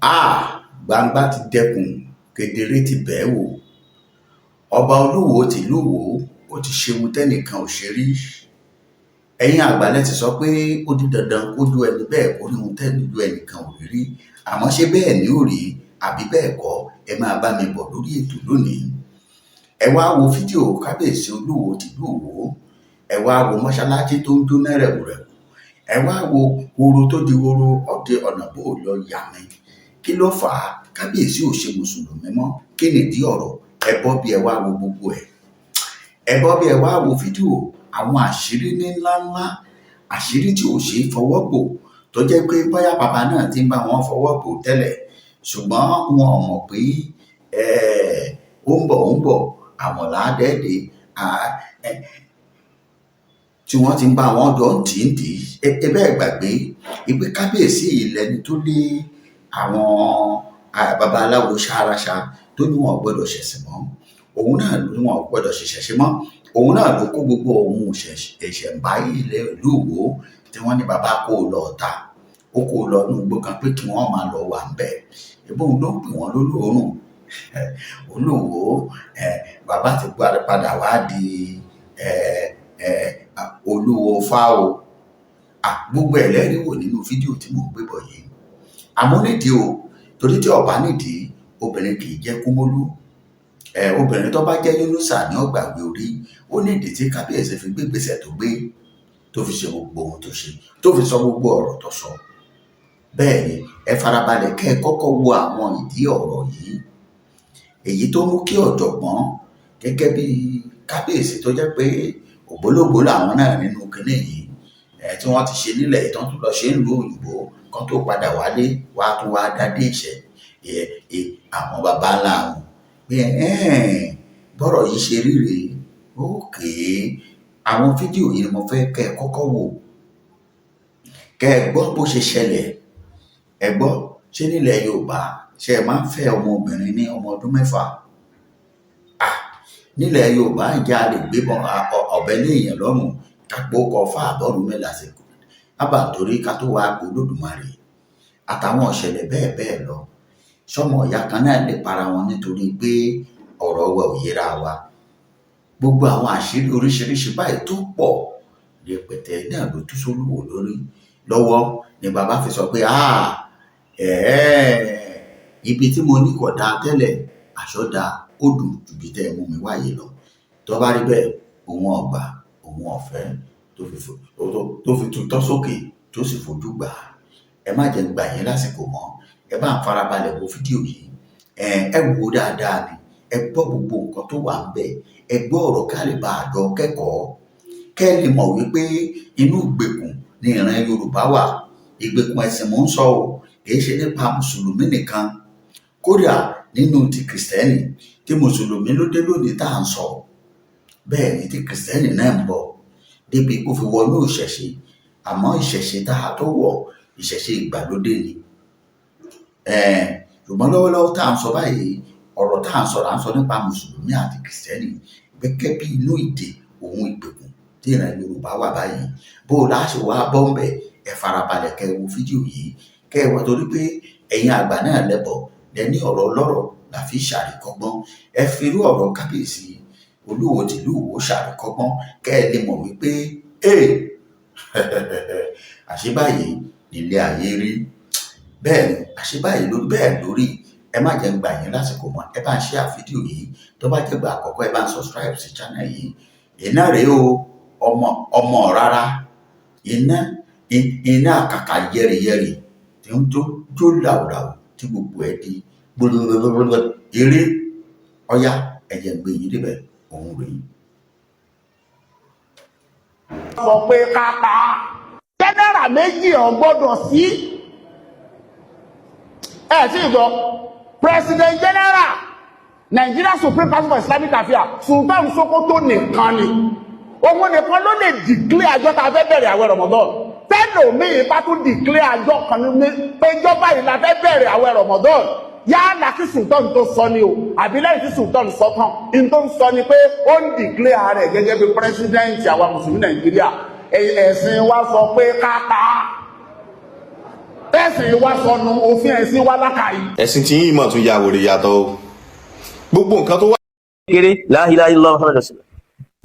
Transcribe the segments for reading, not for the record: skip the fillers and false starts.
Háà! Gbangba ti dẹkùn, kedere ti bẹ́ẹ̀ wò. Ọba Olúwo tìlú Ìwó, ó ti ṣe ohun tẹ́nìkan ò ṣe rí. Ẹ̀yin àgbà lẹ sì sọ pé ó di dandan kójú ẹni bẹ́ẹ̀ kó rí ohun tẹ́jú ẹnìkan ò rí rí. Àmọ́ ṣé bẹ́ẹ̀ ni ó rí àbí bẹ́ẹ̀ kọ́? Ẹ máa bá mi bọ̀ lórí ètò lónìí. Ẹ wá wo fídíò Kábíyèsí Olúwo tìlú Ìwó. Ẹ wá wo mọ́ṣáláṣí tó ń jóná rẹ̀wùrẹ̀wù. Ẹ wá wo horo tó di horo ọdẹ ọ̀nà bó lọ yà mí. Kí ló fà á? Kábíyèsí ò ṣe mùsùlùmí mọ́. Kí nìdí ọ̀rọ̀? Ẹ bọ́ bí ẹ wá wo gbogbo ẹ̀. Ẹ bọ́ bí ẹ wá wo fídíò àwọn àṣírí ní ńláńlá, àṣírí tí ò ṣeé fọwọ́ bò, tó jẹ́ pé bóyá bàbá náà ti ń bá wọn fọwọ́ bò tẹ́lẹ̀, ṣùgbọ́n wọn ò mọ̀ pé ó ń bọ̀, ó ń bọ̀, àwọn làádẹ́ẹ̀dẹ́ tí wọ́n ti ń bá wọn jọ ń tì í dì í. Ẹ bẹ́ẹ̀ gbàgbé ìpè kábíyèsí yìí lẹni tó lé àwọn babaláwo ṣáraṣa tó ní wọn ò gbọdọ̀ ṣẹ̀sìn mọ́. Òun náà ló ní wọn ò gbọdọ̀ ṣẹ̀ṣẹ̀ ṣe mọ́. Òun náà ló kó gbogbo ohun ìṣẹ̀ǹbáyé ilẹ̀ ìlú Ìwó tí wọ́n ní bàbá kó lọ ta. Ó kó lọ inú igbó kan pé kí wọ́n máa lọ wà ńbẹ̀. Ìbóhun ló ń pè wọ́n lólóòórùn. Olúwo, bàbá ti padà wá di Olúwo fá o. Gbogbo ẹ̀ lẹ́rìí wò nínú fídíò tí mò ń gbé bọ̀ yìí. Àmọ́ nídìí o, torí tí ọba nídìí, obìnrin kì í jẹ́ kúmólú. Obìnrin tó bá jẹ́ Yúnúsà ní ó gbàgbé orí. Ó nídìí tí kábíyèsí fi gbé ìgbésẹ̀ tó gbé, tó fi ṣe gbogbo ohun tó ṣe, tó fi sọ gbogbo ọ̀rọ̀ tó sọ. Bẹ́ẹ̀ ni, ẹ farabalẹ̀ kẹ́ ẹ kọ́kọ́ wo àwọn ìdí ọ̀rọ̀ yìí. Èyí tó mú kí ọ̀jọ̀gbọ́n gẹ́gẹ́ bí kábíyèsí tó jẹ́ pé ògbólógbòó làwọn náà nínú kinní yìí, tí wọ́n ti ṣe nílẹ̀ yìí, tán tún lọ ṣe nílùú òyìnbó, kán tó padà wálé, wá tún wá dádé ìṣẹ̀ àwọn baba ńlá wọn. Pé bọ́rọ̀ yìí ṣe rí rèé. Okay. Àwọn fídíò yìí ni mo fẹ́ kẹ́ ẹ kọ́kọ́ wò. Kẹ́ ẹ gbọ́ bó ṣe ṣẹlẹ̀. Ẹ gbọ́, ṣé nílẹ̀ Yorùbá ṣé ẹ máa ń fẹ́ ọmọbìnrin ní ọmọ ọdún 6? Nílẹ̀ Yorùbá ǹjẹ́ a lè gbé ọ̀bẹ lé èèyàn lọ́rùn ká pò ó kọ fá àbọ̀rúnmìlà sí ábà torí ká tó wá pe Olódùmarè àtàwọn ìṣẹ̀lẹ̀ bẹ́ẹ̀ bẹ́ẹ̀ lọ. Ṣọ́mọ ìyá kan náà lè para wọn nítorí pé ọ̀rọ̀ wa ò yéra wa. Gbogbo àwọn àṣírí oríṣiríṣi báyìí tó pọ̀ rẹpẹtẹ náà ló tú sólúwò lórí lọ́wọ́ ni bàbá fi sọ pé ibi tí mo ní kò dáa tẹ́lẹ̀, àṣọ dáa, ó dùn ju ibi tẹ́ ẹ mú mi wáyé lọ. Tó bá rí bẹ́ẹ̀, òun ọ̀gbà, òun ọ̀fẹ́ tó fi tutọ́ sókè tó sì fojú gbà á. Ẹ má jẹ́ n gbà yín lásìkò mọ́. Ẹ bá ń farabalẹ̀ wo fídíò yìí. Ẹ wò ó dáadáa ni. Ẹ gbọ́ gbogbo nǹkan tó wà ńbẹ̀. Ẹ gbọ́ ọ̀rọ̀ ká lè bá àjọ kẹ́kọ̀ọ́. Kẹ́ ẹ lè mọ̀ wípé inú ìgbèkùn ni ìran Yorùbá wà. Ìgbèkùn ẹ̀sìn mò ń sọ o. Kì í ṣe nípa Mùsùlùmí nìkan. Kódà nínú ti Kìrìsìtẹ́nì, tí Mùsùlùmí ló dé lónìí tá à ń sọ. Bẹ́ẹ̀ ni tí Kìrìsìtẹ́nì náà ń bọ̀. Débi kó fi wọnú ìṣẹ̀ṣe. Àmọ́ ìṣẹ̀ṣe tá a tó wọ̀, ìṣẹ̀ṣe ìgbàlódé ni. Ṣùgbọ́n lọ́wọ́lọ́wọ́ tá à ń sọ báyìí, ọ̀rọ̀ tá à ń sọ là ń sọ nípa Mùsùlùmí àti Kìrìsìtẹ́nì gẹ́gẹ́ bí inú ìdè òun ìgbèkùn tí ìran Yorùbá wà báyìí. Bó o láṣẹ wá bọ́ ń bẹ̀, ẹ farabalẹ̀ kẹ́ ẹ wo fídíò yìí. Kẹ́ ẹ wá torí pé ẹ̀yin àgbà náà lẹ́bọ̀, lẹ ní ọ̀rọ̀ ọlọ́rọ̀ la fi ṣàríkọ́gbọ́n. Ẹ fi irú ọ̀rọ̀ Kábíyèsí Olúwo tìlú Ìwó ṣàríkọ́gbọ́n kẹ́ ẹ lè mọ̀ wípé àṣé báyìí nílé ayé rí. Bẹ́ẹ̀ ni, àṣé báyìí lórí, bẹ́ẹ̀ lórí. Ẹ má jẹ́ ń gbà yín lásìkò mọ́. Ẹ bá ń share fídíò yìí. Tó bá jẹ́ ìgbà àkọ́kọ́, ẹ bá ń subscribe sí channel yìí. Iná rèé o, ọmọ, ọmọ rárá. Iná, iná àkàkà yẹ́rìyẹ́rì tí ń jó, jó làwùlàwù tí gbogbo ẹ di gbogbogbò eré. Ọ̀yá, ẹ jẹ́ n gbé yín débẹ̀, òun rèé. Sọ pé kápá general méjì ò gbọ́dọ̀ sí. Ẹ tí ì gbọ́, President General, Nigeria Supreme Council for Islamic Affairs, Sultan Sokoto nìkan ni. Òun nìkan ló lè declare àjọ tá a fẹ́ bẹ̀rẹ̀ àwẹ̀ Ramadan. Tẹ́lòmíì bá tún declare àjọ kan ní pé ìjọba yìí la fẹ́ bẹ̀rẹ̀ àwẹ̀ Ramadan, yálà kí Sultan tó sọ ni o, àbí lẹ́yìn tí Sultan sọ tán, in tó ń sọ ni pé ó ń declare rẹ̀ gẹ́gẹ́ bí president àwa mùsùlùmí Nàìjíríà. Ẹ̀sìn wa sọ pé kápá. Ẹ̀sìn wa sọnù, òfin ẹ̀sìn wa lákàáyé. Ẹ̀sìn tí yín mọ̀ tún ya wèrè yàtọ̀ o, gbogbo nǹkan tó wà. Kéré, la ilaha illallah Muhammad rasulullah.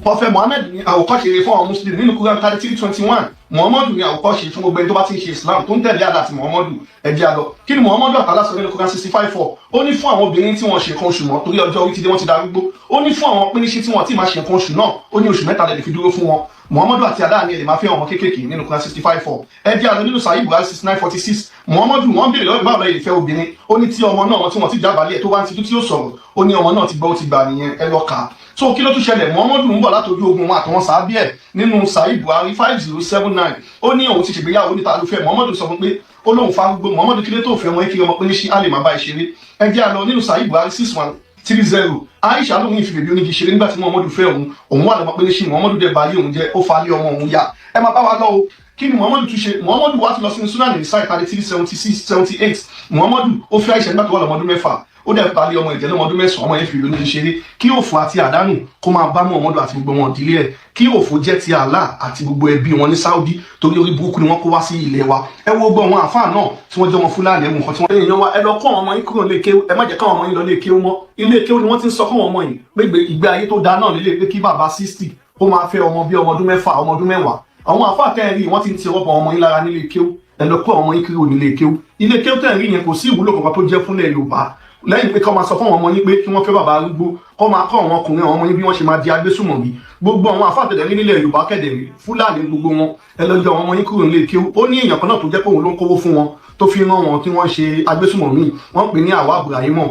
Prophet Muhammed ní àwòkọ́ṣe rere fún àwọn Muslim nínú Quran 33:21. Muhammadu ní àwòkọ́ṣe fún gbogbo ẹni tó bá ti ń ṣe Islam, tó ń tẹ̀lé àdá àti Muhammadu. Ẹ̀jẹ̀ àlọ́, kí ni Muhammadu àtàlà sọ nínú Quran 65:4? Ó ní fún àwọn obìnrin tí wọ́n ṣe nǹkan oṣù mọ́ torí ọjọ́ orí ti dé, wọ́n ti darúgbó, ó ní fún àwọn píníṣí tí wọ́n ti máa ṣe nǹkan oṣù náà, ó ní oṣù 3 lè fi dúró fún wọn. Muhammadu àti Allah ni ẹ lè máa fẹ́ ọmọ kéékèèké nínú Quran 65:4. Ẹ̀jẹ̀ àlọ́, nínú Sahih Buhari 69:46, Muhammadu, wọ́n béèrè lọ́wọ́ báwo lè fẹ́ obìnrin, ó ní tí ọmọ náà tí wọ́n ti jábàálẹ̀ tó wá ń tijú tí ó sọ̀rọ̀, ó ní ọmọ náà ti gbọ́, ó ti gbà nìyẹn. Ẹ lọ kà á. So kí ló tún ṣẹlẹ̀? Muhammadu ń bọ̀ látọjú ogun wọn àtàwọn sábẹ́ ẹ̀ nínú Sahih Buhari 5079. Ó ní òun ti ṣègbéyàwó, níta ló fẹ́? Muhammadu sọ fún pé ó lóun fa gbogbo. Muhammadu, kí ló tó fẹ́ wọn kí ọmọ pé ní ṣí á lè máa bá ìṣeré? Ẹ jẹ́ àlọ́, nínú Sahih Buhari 6130, Aisha lóun ìfi bèbí onígi ṣeré nígbà tí Muhammadu fẹ́ òun, òun wà lọ́mọ pé ní ṣí. Muhammadu dẹ̀ bá ayé òun jẹ́, ó fa alé ọmọ òun yá. Ẹ máa bá wa lọ o. Kí ni Muhammadu tún ṣe? Muhammadu wá tún lọ sínú Sunan Nisai 3376 78. Muhammadu ó fẹ́ Aisha nígbà tó wà lọ́mọdún 6, ó dẹ̀ balẹ̀ ọmọ ìjẹ́ lọ́mọdún 9. Ọmọ yẹn fi ìrònú ṣeré. Kí òfò àti àdánù kó máa bá Muhammadu àti gbogbo wọn ìdílé ẹ̀. Kí òfò jẹ́ ti Allah àti gbogbo ẹbí wọn ní Saudi, torí orí burúkú ni wọ́n kó wá sí ilẹ̀ wa. Ẹ wo gbọ́ àwọn àfáà náà tí wọ́n jẹ́ wọn Fúlàní, ẹ̀wọ̀n nǹkan tí wọ́n. Èèyàn wa, ẹ lọ kọ́ àwọn ọmọ yín kúrò nílé kéwú. Ẹ má jẹ́ káwọn ọmọ yín lọ lé kéwú mọ́. Ilé kéwú ni wọ́n ti ń sọ fún àwọn ọmọ yìí pé ìgbé ayé tó dáa náà nílé, pé kí bàbá 60 ó máa fẹ́ ọmọ bí ọmọ ọdún 6, ọmọ ọdún 10. Àwọn àfáà tẹ́ ẹ rí, wọ́n ti ń ti ọwọ́ bọ ọmọ yín lára nílé kéwú. Ẹ lọ kó àwọn ọmọ yín kúrò nílé kéwú. Ilé kéwú tẹ́ ẹ rí yẹn, kò sí ìwúlò kankan tó jẹ́ fúnlẹ̀ Yorùbá lẹ́yìn pé kọ́ máa sọ fún àwọn ọmọ yín pé kí wọ́n fẹ́ bàbá arúgbó, kọ́ máa kọ́ àwọn ọkùnrin, àwọn ọmọ yín bí wọ́n ṣe máa di agbésùmọ̀mí. Gbogbo àwọn àfáàtẹ̀dẹ̀ rí nílẹ̀ Yorùbá kẹ̀dẹ̀ rí, Fúlàní gbogbo wọn. Ẹ lọ yọ àwọn ọmọ yín kúrò nílé kéwú. Ó ní èèyàn kan náà tó jẹ́ pé òun ló ń kówó fún wọn tó fi rán wọn tí wọ́n ṣe agbésùmọ̀mí, wọ́n pè ní àwa Ibrahimọ̀.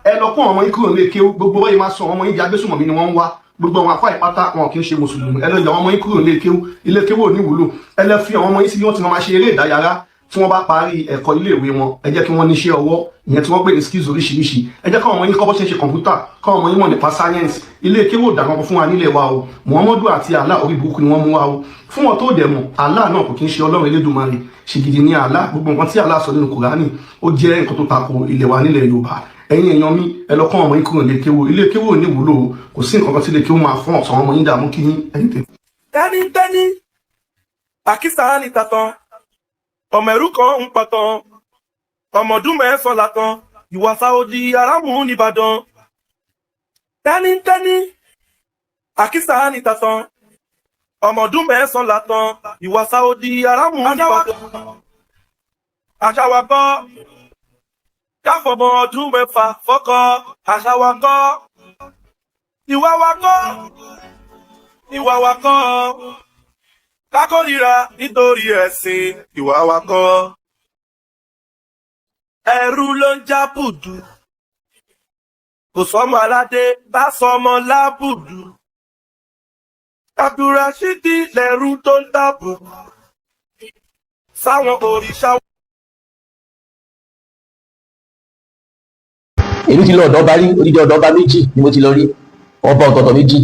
Ẹ lọ kó àwọn ọmọ yín kúrò nílé kéwú. Gbogbo báyìí máa sọ àwọn ọmọ yín di agbésùmọ̀mí ni wọ́n ń wá. Gbogbo àwọn afá ìpátá, wọn kì í ṣe mùsùlùmí. Ẹ lọ yọ àwọn ọmọ yín kúrò nílé kéwú. Ilé kéwú ò ní wúlò. Ẹ lọ fi àwọn ọmọ yín sí bí wọ́n ti máa ṣe eré ìdárayá. Tí wọ́n bá parí ẹ̀kọ́ iléèwé wọn, ẹ jẹ́ kí wọ́n níṣẹ́ ọwọ́, ìyẹn tí wọ́n pè ní skills oríṣiríṣi. Ẹ jẹ́ káwọn ọmọ yín kọ́ bó ṣe ń ṣe kọ̀ǹpútà, káwọn ọmọ yín mọ̀ nípa science. Ilé kéwú ò dàgbọ́n fún wa nílẹ̀ wa o. Muhammadu àti Allah, orí burúkú ni wọ́n mú wa o. Fún wọn tó dẹ̀ mọ̀, Allah náà kò kí ń ṣe Ọlọ́run Elédùmarè. Ṣìgìdì ní Allah. Gbogbo nǹkan tí Allah sọ nínú Kùránì, ó jẹ́ nǹkan tó tako ilẹ̀ wa nílẹ̀ Yorùbá. Ẹ̀yin èèyàn mi, ẹ lọ kọ́ ọmọ yín kúrò nílé kéwú. Ilé kéwú ò ní wúlò o. Kò sí nǹkan kan tí ilé kéwú máa fún ọ̀sán ọmọ yín dààmú kí yín ẹ̀yin tèmi. Tẹ́nítẹ́ní, àkísà ní tatan, ọmọ ẹ̀rú kan ń patan, ọmọ ọdún 9 látàn, ìwà Saudi aráàmù nìbàdàn. Tẹ́nítẹ́ní, àkísà ní tatan, ọmọ ọdún 9 látàn, ìwà Saudi aráàmù nìbàdàn. Àṣà wa kọ́ káfọmọ ọdún 6 fọ́kọ, àṣà wa kọ́, ìwà wa kọ́, ìwà wa kọ́ kákórira nítorí ẹ̀sìn, ìwà wa kọ́. Ẹrú ló ń já bùdù, kò sọmọ aládé bá sọmọ lábùdù. Abdulrasheed lẹrú tó ń dábò sáwọn òrìṣà. Èmi ti lọ ọ̀dọ̀ ọba rí, odidi ọ̀dọ̀ ọba méjì ni mo ti lọ rí, ọba ọ̀tọ̀ọ̀tọ̀ méjì.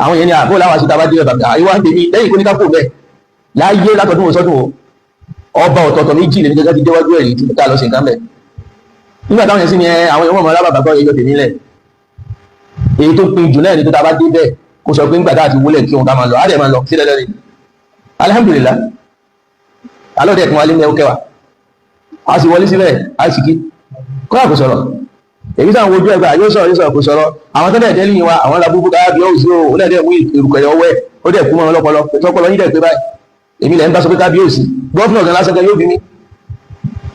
Àwọn yẹn ni àbó làwọn àṣetà bá dé bàbá àyíwá ń tèmi lẹ́yìn kó ní kápò bẹ́ẹ̀ láyé látọdún wo sọ́dún o. Ọba ọ̀tọ̀ọ̀tọ̀ méjì lèmi gẹ́gẹ́ ti déwájú ẹ̀rí tí ká lọ sí nǹkan bẹ̀. Nígbà táwọn yẹn sì ni ẹ àwọn èèyàn mọ̀ lábàbà kọ́ ẹjọ́ tèmi lẹ̀. Èyí tó pin jù náà ni tó ta bá dé bẹ́ẹ̀, kó sọ pé ńgbà tá a ti wúlẹ̀ kí òun ká máa lọ, á dẹ̀ máa lọ sí dandan ni. Alhamdulillah, alóde ẹ̀kún alẹ́ ní ẹ̀kọ́ kẹwàá, a sì wọlé síbẹ̀, a sì kí kọ́ àkó sọ̀rọ̀. Èyí sáà ń wojú ẹgbẹ́ yóò sọ̀rọ̀, yóò sọ̀rọ̀, kò sọ̀rọ̀. Àwọn tó dẹ̀ dẹ́ lẹ́yìn wa, àwọn làbúbú ká bí ọ̀sùn o, ó dẹ̀ mú ìrùkẹ̀rẹ̀ ọwọ́ ẹ̀, ó dẹ̀ kú mọ́ ọlọ́pọlọ tọpọlọ yín dẹ̀ pé báyìí. Èmi lẹ́ ń bá sọ pé kábíyèsí governor gan lásán gan yóò bí mi,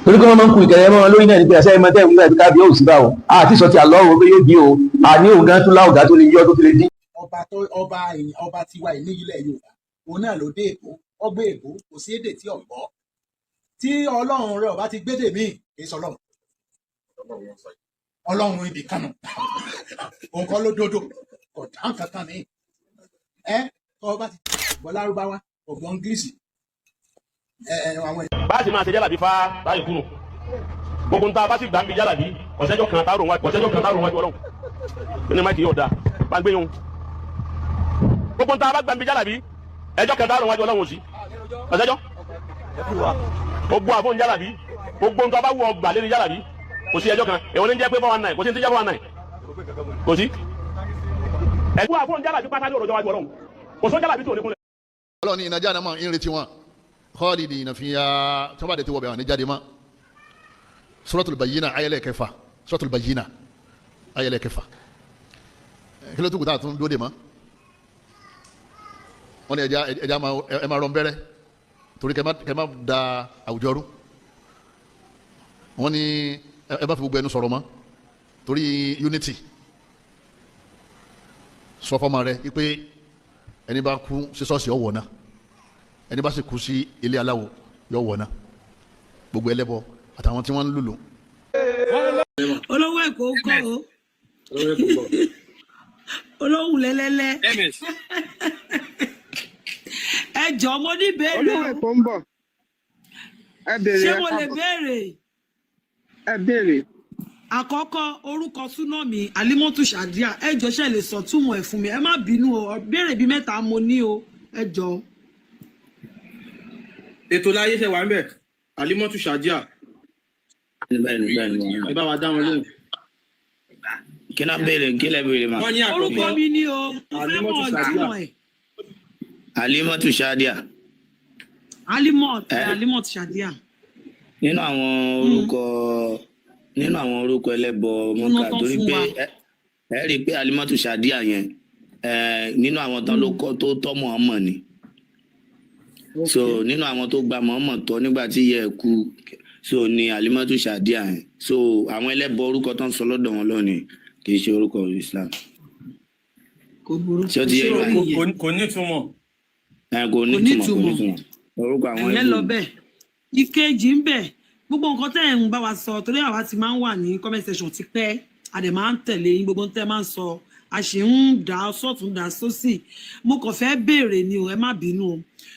torí pé wọ́n máa ń ku ìkẹrẹ mọ́ lórí náà ní pé àṣẹ ẹ̀mọ́ tẹ́ ìwé kábíyèsí báwo àti sọ ti àlọ́ o pé yóò bí o, àní òun gan tún láwùgá tó lè yọ tó fi lè dín. Ọba tó ọba èèyàn, ọba tiwa yìí ní ilẹ̀ Yorùbá, òun náà ló dé Èkó, ọgbẹ́ Èkó, kò sí èdè tí ọ̀gbọ́ tí Ọlọ́run rẹ ọba ti gbédè míì kì í sọ Ọlọ́run. Ọlọ́run ibì kan nù, òun kọ́ ló dodo, kò dáhùn kankan mi ẹ tọ́ ọba ti gbọ́ Lárúbáwá, ọ̀gbọ́n English ẹ ẹ àwọn. Bá a sì máa ṣe jálàbí fa báyìí kúrò, gbogbo ń ta bá sì gbà ń bi jálàbí, ọ̀sẹ́jọ́ kan tá ọ̀sẹ́jọ́ kan tá rò wájú Ọlọ́run ní máìkì yóò da bá ń gbé yún. Gbogbo ń ta bá gbà ń bi jálàbí, ẹjọ́ kan tá rò wájú Ọlọ́run òsì ọ̀sẹ́jọ́. Gbogbo àfọ̀n jálàbí, gbogbo ń ta bá wù ọ gbà lé ní jálàbí, kò sí ẹjọ́ kan. Èwo ní jẹ́ pé 419? Kò sí ní ti jẹ́ 419, kò sí. Ẹ̀gbọ́n àfọ̀n jálàbí pátá ní ọ̀rọ̀ wájú Ọlọ́run, kò sọ jálàbí tó ní kúnlẹ̀. Ọlọ́run ní iná jáde máa ń retí wọn. Khalidina fiha, tí wọ́n bá dé ti wọ̀ bẹ̀ wọ́n ní jáde mọ́. Suratul Bayyina ayẹlẹ̀ kẹfà, Suratul Bayyina ayẹlẹ̀ kẹfà. Kí ló tún kù tá a tún dúró de mọ́? Wọ́n ní ẹja ẹja ẹ máa rọ nbẹ́rẹ́ torí kẹ má da àwùjọ rú. Wọ́n ní ẹ má fi gbogbo ẹnu sọ̀rọ̀ mọ́ torí unity. Sọ fọmọ rẹ pé ẹni bá kú sí ṣọ́ọ̀ṣì ó wọ̀ náà, ẹni bá sì kú sí ilé aláwo yó wọ̀ náà, gbogbo ẹlẹ́bọ àtàwọn tí wọ́n ń lùlù. Olówó Èkó ń kọ́ o, olóhùn lẹ́lẹ́lẹ́. Ẹ jọ̀ọ́, mo ní béèrè. Olówó O Èkó ń bọ̀, ẹ béèrè. Ṣé Ẹ mo lè káàbọ̀. béèrè? Ẹ béèrè. Àkọ́kọ́, orúkọ súná mi, Alimotu Shadia, ẹ jọ̀ọ́, ṣe lè sọ túmọ̀ ẹ̀ fún mi? Ẹ má bínú o, béèrè bíi mẹ́ta mo ní o, ẹ jọ̀ọ́. Ètò láyé ṣe wà ń bẹ̀, Alimọ́tù Shadia. Bẹ́ẹ̀ni, bẹ́ẹ̀ni. Ẹ bá wa dá wọn lóhùn. Kí náà béèrè? Kí lẹ béèrè mà? Wọ́n ní Orúkọ àkọ́kọ́ mi ni o, mo fẹ́ mọ̀ Alimọ́tù Shadia. ìtumọ̀ ẹ̀. Alimọ́tù Shadia. Alimot. Ẹ Alimot Shadia. Nínú àwọn orúkọ ẹlẹ́bọ súná mọ́kà tán torí fún pé wa. Ẹ rí i pé Alimọ́tù Shadia yẹn, ẹ nínú àwọn tán ló kọ́ tó tọ́ Muhammad ni. So nínú àwọn tó gba Muhammad tọ́ nígbà tí ìyá ẹ̀ kú, so ni Alimọ́tù Shadia yẹn. So àwọn ẹlẹ́bọ, orúkọ tó ń sọ lọ́dọ̀ wọn lónìí kì í ṣe orúkọ Islam. Kò burú. Ṣé ó ti yé Ṣé yín orí báyìí? yẹn Kò ní ìtumọ̀. Ẹ kò kò ní ìtumọ̀, kò ní nítumọ̀. ìtumọ̀, orúkọ àwọn Ìyẹn ẹbí lọ ni. bẹ́ẹ̀. Ìkejì ń bẹ, gbogbo nǹkan tẹ́ ẹ̀ ń bá wa sọ, torí àwa ti máa ń wà ní comment section ti pẹ́, a dẹ̀ máa ń tẹ̀lé yín, gbogbo tẹ́ ẹ máa ń sọ, a sì ń dà á sọ́tún dà á sósì. Mo kàn fẹ́ béèrè ni o, ẹ má bínú o.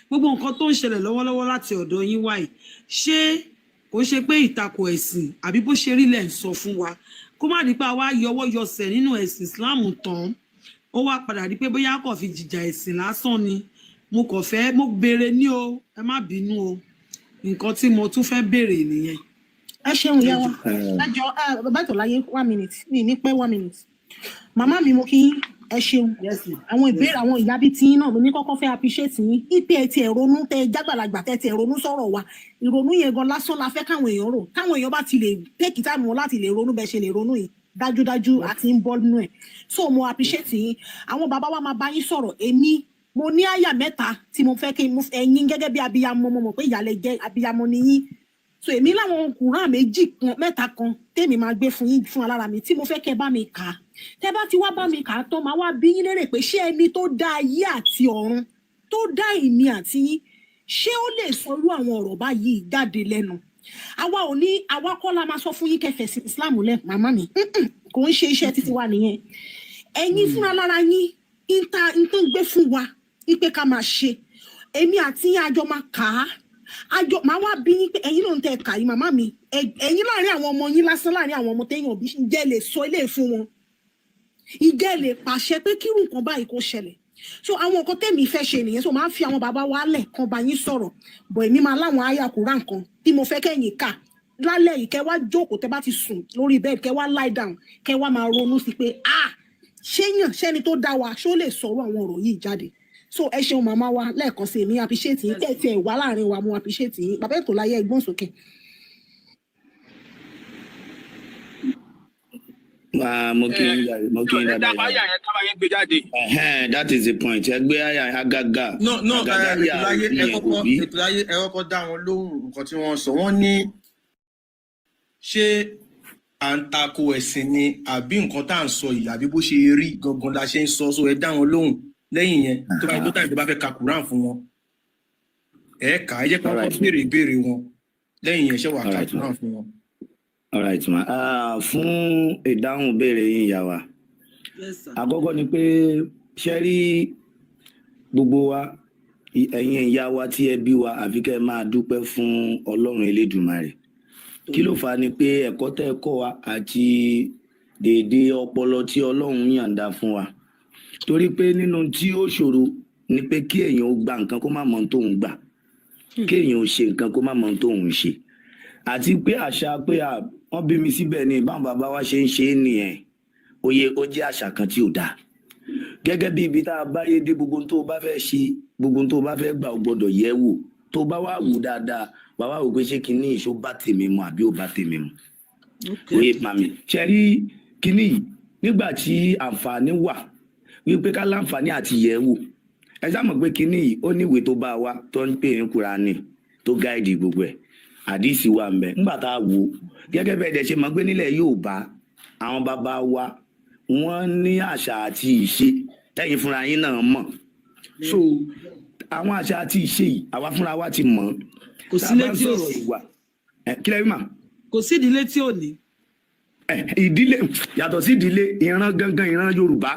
Gbogbo nǹkan tó ń ṣẹlẹ̀ lọ́wọ́lọ́wọ́ láti ọ̀dọ̀ yín wáyìí, ṣé kò ṣe pé ìtakò ẹ̀sìn àbí bó ṣe rí lẹ̀ ń sọ fún wa? Kó má di pé àwa yọwọ́ yọsẹ̀ nínú ẹ̀sìn Islam tán, ó wá padà di pé bóyá kò fi jìjà ẹ̀sìn lásán ni. Mo kàn fẹ́ mo béèrè ní o, ẹ má bínú o. Nǹkan tí mo tún fẹ́ béèrè nìyẹn. Ẹ ṣeun, ìyá wa. Ẹ Ẹ jọ, bàbá Ìtọ̀láyé, one minute mi ní pé, one minute. Màmá mi, mo kí yín, ẹ ṣeun. Yes, ma'am. Àwọn Yes. ìbéèrè àwọn ìyá bíi tiyín náà, mo ní kọ́kọ́ fẹ́ appreciate yín ipe ẹ ti ẹ̀ ronú, tẹ ẹ jágbàlagbà, tẹ ẹ ti ẹ̀ ronú sọ̀rọ̀ wa. Ìrònú yẹn gan lásán la fẹ́ káwọn èèyàn rò. Káwọn èèyàn bá ti lè take time wọn láti lè ronú bẹ́ẹ̀ ṣe lè ronú yìí, dájúdájú àti ń bọ́ nínú ẹ̀. So mo appreciate yín. Àwọn bàbá wa máa bá yín sọ̀rọ̀. Èmi mo ní àyà mẹ́ta tí mo fẹ́ kí ẹ̀yin gẹ́gẹ́ bí abiyamọ, mo mọ̀ pé ìyàlẹ̀ jẹ́ abiyamọ ni yín, so èmi láwọn Kùrán méjì kan, mẹ́ta kan tèmi máa gbé fún yín fún alára mi tí mo fẹ́ kẹ́ bá mi kà á. Tẹ́ bá ti wá bá mi kà á tán, máa wá bí yín lérè pé ṣé ẹni tó dá ayé àti ọ̀run, tó dá èmi àti yín, ṣé ó lè sọ irú àwọn ọ̀rọ̀ báyìí jáde lẹ́nu? Àwa ò ní, àwa kọ́ la máa sọ fún yín kẹfẹ́ sí Islam lẹ, màmá mi. Kò ń ṣe iṣẹ́ títí wa nìyẹn. Ẹ̀yin fúnra lára yín ìta nǹkan gbé fún wa wípé ká máa ṣe, èmi àti yín àjọ máa kà á, àjọ máa wá bí yín pé ẹ̀yin náà ń tẹ ẹ̀ka yìí, màmá mi, ẹ̀yin láàrin àwọn ọmọ yín lásán, láàrin àwọn ọmọ téèyàn òbí, ǹjẹ́ lè sọ ilé fún wọn? Ǹjẹ́ lè pàṣẹ pé kírun nǹkan báyìí kó ṣẹlẹ̀? So àwọn nǹkan tẹ̀mí fẹ́ ṣe nìyẹn. So máa ń fi àwọn bàbá wa lẹ̀ kan bá yín sọ̀rọ̀ bọ̀. Èmi máa láwọn àyà Kùrán kan tí mo fẹ́ kẹ́yìn kà lálẹ́ yìí, kẹ́ wá jókòó, tẹ́ bá ti sùn lórí bed, kẹ́ wá lie down, kẹ́ wá máa ronú sí pé, ah, ṣéyàn ṣẹ́ni tó dá wa ṣó lè sọ̀rọ̀ àwọn ọ̀rọ̀ yìí jáde? So ẹ ṣeun, màmá wa. Lẹ́ẹ̀kan sí, èmi appreciate yín tẹ̀ tí ẹ wá láàrin wa, mo appreciate yín. Bàbá Ètò Láyé, ẹgbọ́n sókè. Ah, mo kí yín jàre, mo kí yín ẹ dáadáa. dábàá àyà yẹn, kábàá yẹn gbé jáde. Ẹhẹ́n, that is the point. Ẹ gbé àyà agaga No, no. agaga Ẹ àyà Ètò Láyé, òbí ẹ yẹn kọ́kọ́ òbí. Ètò Láyé, ẹ kọ́kọ́ dá wọn lóhùn nǹkan tí wọ́n sọ. Wọ́n ní ṣé à ń tako ẹ̀sìn ni, àbí nǹkan tá à ń sọ yìí, àbí bó ṣe rí gangan la ṣe ń sọ? So ẹ dá wọn lóhùn. Lẹ́yìn yẹn, tó bá tó tàbí tó bá fẹ́ ka Quran fún wọn, ẹ kà á. Ẹ jẹ́ kí wọ́n kọ́ béèrè ìbéèrè wọn. Lẹ́yìn yẹn, ṣé wàá ka Alright, ma. Quran fún wọn. Alright, ma. Ah, fún ìdáhùn béèrè yín, ìyá wa, Yes, sir. àkọ́kọ́ ni pé ṣe rí gbogbo wa, ẹ̀yin ìyá wa tí ẹ bí wa, àfi kẹ́ ẹ máa dúpẹ́ fún Ọlọ́run Elédùmarè. Kí ló fà á ni pé ẹ̀kọ́ tẹ́ ẹ kọ́ wa àti déédéé ọpọlọ tí Ọlọ́run yàǹda fún wa, torí pé nínú tí ó ṣòro ni pé kí èèyàn ó gba nǹkan kó má mọ ohun tóun gbà, kí èèyàn ó ṣe nǹkan kó má mọ ohun tóun ṣe, àti pé àṣà pé à wọ́n bí mi síbẹ̀ ni, báwọn bàbá wa ṣe ń ṣe é nìyẹn, oyè ó jẹ́ àṣà kan tí ò dáa. Gẹ́gẹ́ bí ibi tá a bá yé dé, gbogbo ohun tó o bá fẹ́ ṣe, gbogbo ohun tó o bá fẹ́ gbà, o gbọ́dọ̀ yẹ̀ wò. Tó bá wà wò dáadáa, wà wá wò pé ṣé kinní ìṣó bá tèmi mu àbí ò bá tèmi mu. Oye màmí, ṣe rí kinní yìí, nígbà tí àǹfààní wà wípé ká láǹfààní àti yẹ̀ wò, ẹ sá mọ̀ pé kinní yìí ó ní ìwé tó bá wa tó ń pè ní Kùránì tó guide gbogbo ẹ̀, àdìsí wa ń bẹ. Nígbà tá a wò ó gẹ́gẹ́ bẹ́ẹ̀ dẹ̀ ṣe mọ̀ pé nílẹ̀ Yorùbá, àwọn bàbá wa wọ́n ní àṣà àti ìṣe tẹ́yìn fúnra yín náà mọ̀. So àwọn àṣà àti ìṣe yìí, àwa fúnra wa ti mọ̀. Kò Tá sí a bá ń létí ò sọ̀rọ̀ sí. ìwà ẹ, kí lẹ́yìn mà? Kò sí ìdílé tí ò ní. Ìdílé yàtọ̀ sí ìdílé, ìran gangan, ìran Yorùbá,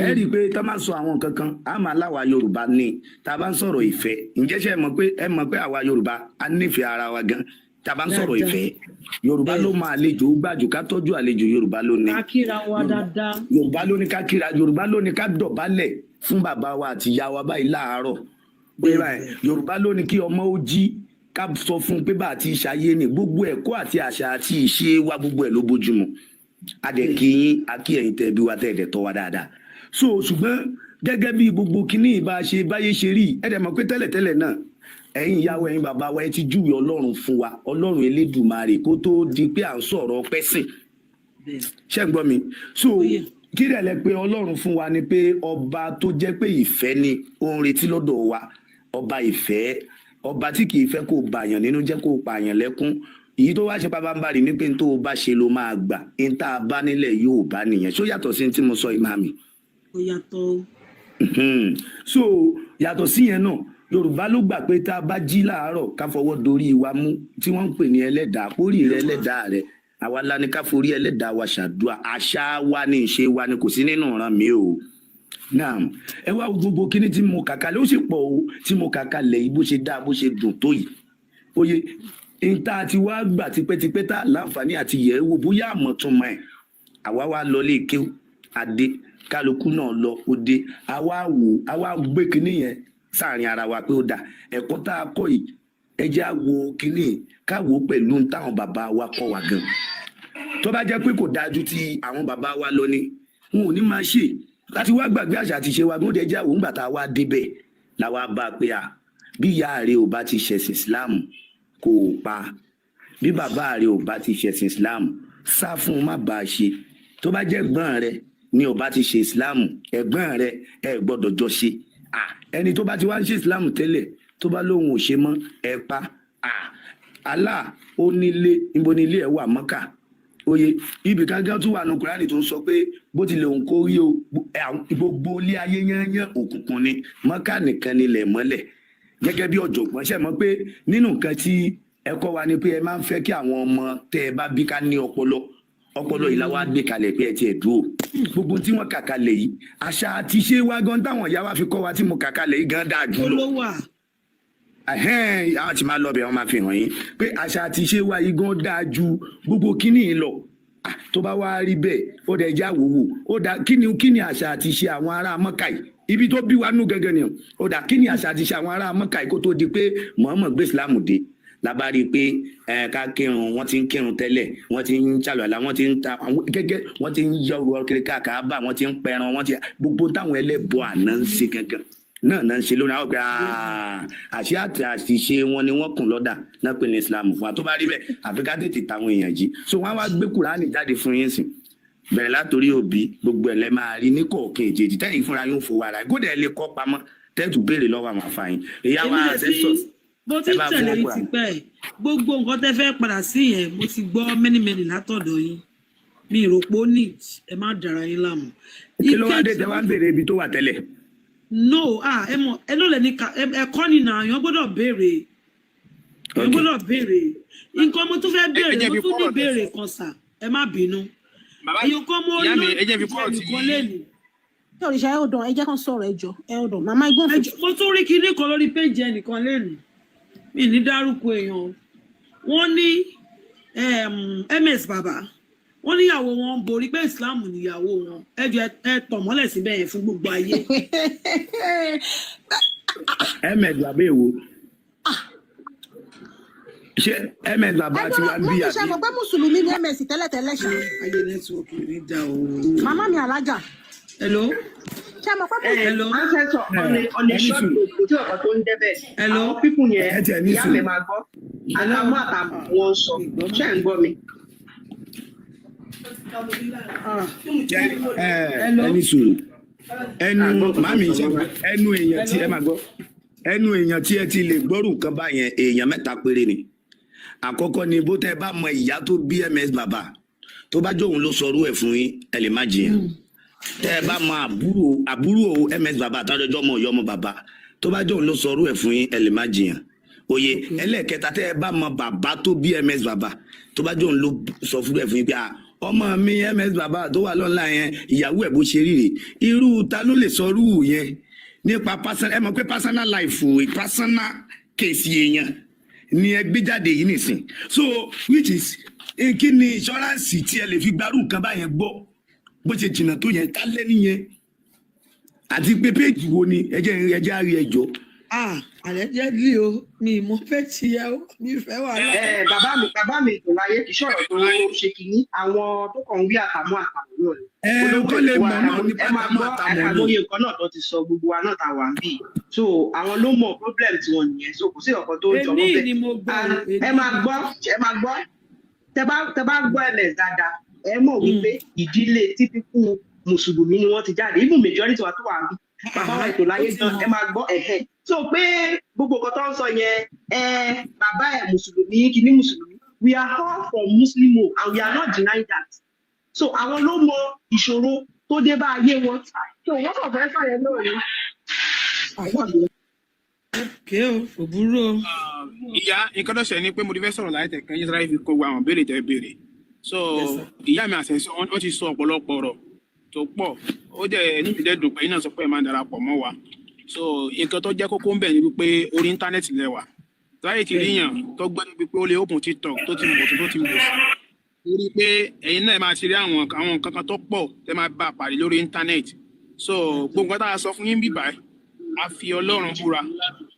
ẹ rí i pé tá a máa sọ àwọn nǹkan kan, a máa láwa Yorùbá ní. Tá a bá ń sọ̀rọ̀ ìfẹ́, ǹjẹ́ ṣe mọ̀ pé ẹ mọ̀ pé àwa Yorùbá a nífẹ̀ẹ́ ara wa gan? Tá a bá ń sọ̀rọ̀ Dáadáa. ìfẹ́, Yorùbá ló máa àlejò gbàjù, ká tọ́jú àlejò, Yorùbá ló ní. Ká kíra wa dáadáa. Yorùbá ló ní ká kíra, Yorùbá ló ní ká dọ̀bálẹ̀ fún bàbá wa àti ìyá wa báyìí láàárọ̀ pé báyìí. Yorùbá ló ní kí ọmọ ó jí, ká sọ fún un pé bá a ti ṣayé ní gbogbo ẹ̀kọ́ àti àṣà àti ìṣe wa, gbogbo ẹ̀ ló bójúmu. A dẹ̀ kí yín, a kí ẹ̀yin tẹ́ bí wa, tẹ́ ẹ̀dẹ̀ tọ́ wa dáadáa. So ṣùgbọ́n gẹ́gẹ́ bí gbogbo kinní ìbá ṣe báyé ṣe rí, ẹ dẹ̀ mọ̀ pé tẹ́lẹ̀tẹ́lẹ̀ náà, ẹ̀yin ìyàwó, ẹ̀yin bàbá wa, ẹ ti júwe Ọlọ́run fún wa, Ọlọ́run Elédùmarè, kó tó di pé à ń sọ̀rọ̀ pẹ́sìn. Ṣé ń gbọ́ mi? So kí rẹ̀ lẹ pé Ọlọ́run fún wa ni pé ọba tó jẹ́ pé ìfẹ́ ni ó ń retí lọ́dọ̀ wa, ọba ìfẹ́, ọba tí kì í fẹ́ kó bàyàn nínú jẹ́, kó pààyàn lẹ́kún. Èyí tó wá ṣe pabambarì ní pé n tó o bá ṣe ló máa gbà. N tá a bá nílẹ̀ yóò bá nìyẹn. Ṣó yàtọ̀ sí ní tí mo sọ, ìmáàmì? Ó yàtọ̀ o. So yàtọ̀ sí yẹn náà, Yorùbá ló gbà pé tá a bá jí láàárọ̀, ká fọwọ́ dorí wa mú, tí wọ́n ń pè ní ẹlẹ́dàá, pórí rẹ, ẹlẹ́dàá rẹ. Àwa la ní ká forí ẹlẹ́dàá wa ṣàdúrà. Àṣà wa ní, ìṣe wa ni, kò sí nínú ìran mi o. Náà ẹ wá wo gbogbo kíní tí mo kà kalẹ̀, ó sì pọ̀ o tí mo kà kalẹ̀ yìí, bó ṣe dáa, bó ṣe dùn tó yìí. Oye níta ti wá gbà tipẹ́tipẹ́ tá a láǹfààní àti yẹ̀ ẹ́ wò, bóyá àmọ̀túnmọ̀ ẹ̀, àwa wá lọ lé kéwú, adé kálukú náà lọ òde, àwa wò, àwa gbé kinní yẹn sáàrin ara wa pé ó dà. Ẹ̀kọ́ tá a kọ́ yìí, ẹ jẹ́ á wo kinní, ká wò ó pẹ̀lú ohun táwọn bàbá wa kọ́ wa gan. Tó bá jẹ́ pé kò dáa ju ti àwọn bàbá wa lọ ni, wọn ò ní máa ṣe láti wá gbàgbé àṣà àti ìṣe wa. Gbọ́dọ̀ jẹ́ àwọn ìgbà tá a wá débẹ̀ làwa bá a pé à, bí ìyá rẹ ò bá ti ṣẹ̀sìn Islam, kò pa, bí bàbá rẹ ò bá ti ṣẹ̀sìn Islam, sá fún un, má bàa ṣe. Tó bá jẹ́ ẹ̀gbọ́n rẹ ni ò bá ti ṣe Islam, ẹ̀gbọ́n rẹ, ẹ gbọ́dọ̀ jọ ṣe. Ẹni tó bá ti wá ń ṣe Islam tẹ́lẹ̀, tó bá lóun ò ṣe mọ́, ẹ pa. Allah ó nílé, níbo ni ilé ẹ̀ wà? Mọ́kà. Oye ibì kan gan tún wà nù Kúránì tó ń sọ pé bó tilẹ̀ òun kó rí o, gbogbo ilé ayé yányán òkùnkùn ni, Mọ́kà nìkan nílẹ̀ mọ́lẹ̀. Gẹ́gẹ́ bí ọ̀jọ̀gbọ́n, ṣe mọ̀ pé nínú nǹkan tí ẹ kọ́ wa ni pé ẹ máa ń fẹ́ kí àwọn ọmọ tẹ́ ẹ bá bí ká ní ọpọlọ. Ọpọlọ yìí la wá gbé kalẹ̀ pé ẹ tiẹ̀ dúró. Gbogbo tí wọ́n kà kalẹ̀ yìí, àṣà àti ṣé wa gan táwọn ìyá wa fi kọ́ wa tí mo kà kalẹ̀ yìí gan dáa jù lọ. Ó ló wà. Ẹhẹ́n, àwọn tí máa lọ bẹ̀, wọ́n máa fi hàn yín pé àṣà àti ìṣe wa yìí gan dáa ju gbogbo kíní yìí lọ. Tó bá wá rí bẹ́ẹ̀, ó dẹ̀ já wòwò, ó dà. Kíni àṣà àti ìṣe àwọn ará Mọ́kà yìí? Ibi tó bí wa nú gẹ́gẹ́ ni ó dà. Kíni àṣà àti ìṣe àwọn ará Mọ́kà yìí kó tó di pé Muhammad gbé Islam dé? Labá rí i pé ẹ ká kírun, wọ́n ti ń kírun tẹ́lẹ̀, wọ́n ti ń ṣàlùwàlá, wọ́n ti ń ta àwọn gẹ́gẹ́, wọ́n ti ń yọ ọrọ̀ kiri káàkiri, wọ́n ti ń pẹran, wọ́n ti gbogbo táwọn ẹlẹ́bọ àná ń ṣe gangan náà náà ń ṣe lónìí. Àwọn pé àṣẹ àti àṣìṣe wọn ni wọ́n kùn lọ́dà náà pè ní Islam fún wa. Tó bá rí bẹ́ẹ̀, àfi ká tètè táwọn èèyàn jí. So wọ́n á wá gbé Kùránì jáde fún yín sìn, bẹ̀rẹ̀ látòrí òbí, gbogbo ẹ̀ lẹ́ máa rí ní kọ̀ọ̀kan èjèèjì tẹ́yìn fúnra yóò fowó ara ẹ̀ kódà ẹ̀ lè kọ́ pamọ́ tẹ́tù béèrè lọ́wọ́ àwọn àfààní ìyá wa Èmi lè ancestors. Mo ti Ẹ bá fún tẹ̀lé wọn yín Kùránì. tipẹ́. Gbogbo nǹkan tẹ́ fẹ́ padà sí yẹn, mo ti gbọ́ many many látọ̀dọ̀ yín. Mi ì rò pé ó need, ẹ má dara yín láàmú. Kí ló wá dé Ìkejì- tẹ wá ń béèrè ibi tó wà tẹ́lẹ̀? No, ah, ẹ mọ̀, ẹ ló lẹ ní ká ẹ̀kọ́ ni nà, èèyàn gbọ́dọ̀ béèrè, èèyàn gbọ́dọ̀ béèrè nǹkan. Mo tún fẹ́ béèrè, Ẹ jẹ́ mo fi tún ní kọ́rọ̀ tẹ béèrè sọ. kan sà, ẹ má bínú. Bàbá Èèyàn kan mo ìyá mi, lórí ẹ jẹ́ fi kọ́rọ̀ tí ẹnìkan lẹ́nu. Òrìṣà, ẹ ò dàn, ẹ jẹ́ kán sọ̀rọ̀, ẹ jọ, ẹ ò dàn màmá igbó. Ẹ jọ̀ọ́, mo tún rí kinní kan lórí péjì ẹnìkan lẹ́nu, mi ní dárúkọ èèyàn. Wọ́n ní ms bàbá, wọ́n níyàwó wọn ń borí, pé Islam níyàwó wọn. Ẹ jọ̀ọ́, ẹ tàn mọ́lẹ̀ síbẹ̀ yẹn fún gbogbo ayé. Ms bàbá èwo? Ṣé ms bàbá tí wàá ń bí Wọ́n fi ṣe àbí? mọ̀ pé mùsùlùmí ní ms tẹ́lẹ̀tẹ́lẹ̀ ṣá. Ayé network ní dá o. Màmá mi alájà. Hello. Ṣé mo pé Eh, ancestor on a Ẹni short sùúrù. note, kò tí ọ̀kan tó ń jẹ́ bẹ́ẹ̀. Hello. Àwọn people yẹn, Ẹ tiẹ̀ ní ìyá mi sùúrù. máa gbọ́. Àtàmú àtàmú wọn sọ. Ṣé ẹ̀ ń gbọ́ mi? Ẹ ní sùúrù. Ẹnu màmí ṣe ẹnu èèyàn tí ẹ máa gbọ́, ẹnu èèyàn tí ẹ ti lè gbọ́rù nǹkan báyẹn, èèyàn mẹ́ta péré ni. Àkọ́kọ́ ni bó tẹ́ bá mọ ìyá tó bí ms bàbá, tó bá jóun ló sọrú ẹ̀ fún yín, ẹ lè má jiyàn. Tẹ́ ẹ bá mọ àbúrò ms bàbá àtàjọjọ́ ọmọ ìyá ọmọ bàbá, tó bá jóun ló sọrú ẹ̀ fún yín, ẹ lè má jiyàn. Òye ẹlẹ́ẹ̀kẹta, tẹ́ ẹ bá mọ bàbá tó bí ms bàbá, tó bá jóun ló sọ fún ẹ̀ fún yín pé, "Ah, ọmọ mi ms bàbá tó wà lọ́nà yẹn, ìyàwó ẹ̀ bó ṣe rí rè." Irú ta ló lè sọrú yẹn nípa personal? Ẹ mọ̀ pé personal life, personal case èèyàn ni ẹ gbé jáde yìí nìsín. So which is kí ni insurance tí ẹ lè fi gbarú nǹkan báyẹn gbọ́ bó ṣe jìnnà tó yẹn? Tá lẹ́ni yẹn àti pé péèjì wo ni ẹ jẹ́ àárí ẹjọ́. Ah, allegedly o, mi mọ fẹ́ tiẹ̀ o, mi fẹ́ wàhálà. Ẹ bàbá mi ètò láyé, kì í ṣọ̀rọ̀ tó ṣe kínní, àwọn tó kàn ń wí àtàmú àtàmú náà ni. Ẹ kó lè mọ̀ náà ní Ẹ máa pàtàmú gbọ́ àtàmú ni. Àìmọye nǹkan náà tó ti sọ, gbogbo wa náà ta wà ń bì, so àwọn ló mọ problem tiwọn nìyẹn, so kò sí ọ̀kan tó jọmọ́ Èmi bẹ́ẹ̀. ni mo gbọ́. And ẹ máa gbọ́, ẹ máa gbọ́, tẹ bá gbọ́ ms dáadáa, ẹ mọ̀ wípé ìdílé typical mùsùlùmí ni wọ́n ti jáde. Even majority wa tó wà ń bí, bàbá wa ètò láyé gan, ẹ máa gbọ́ ẹ̀hẹ́. So pé gbogbo nǹkan tó ń sọ yẹn, ẹ bàbá ẹ mùsùlùmí, kìíní mùsùlùmí, we are all from Muslim home and we are not denying that. So àwọn ló mọ ìṣòro tó dé bá ayé wọn, so wọ́n kàn fẹ́ sọ yẹn náà ni. Ké o, kò burú o. Ìyá, nǹkan tó ṣẹlẹ̀ ni pé mo ti fẹ́ sọ̀rọ̀ láì tẹ̀kan yín sáré fi kó gbogbo àwọn béèrè tẹ́ béèrè. So ìyá mi àṣẹ wọ́n ti sọ ọ̀pọ̀lọpọ̀ ọ̀rọ̀ tó pọ̀. Ó dẹ̀ níbi dẹ́ dùn pé yín náà sọ pé ẹ máa darapọ̀ mọ́ wa. So nǹkan tó jẹ́ kókó ń bẹ̀ ni wípé orí íńtánẹ́ẹ̀tì lẹ wà láyé ti ríyàn tó gbọ́ níbi pé ó lè open TikTok tó ti mọ̀ tó ti mọ̀ sí, torí pé ẹ̀yin náà máa ti rí àwọn nǹkan kan tó pọ̀ tẹ́ máa bá a pàdé lórí íńtánẹ́ẹ̀tì. So gbogbo nǹkan tá a sọ fún yín bíbáyìí, a fi Ọlọ́run búra,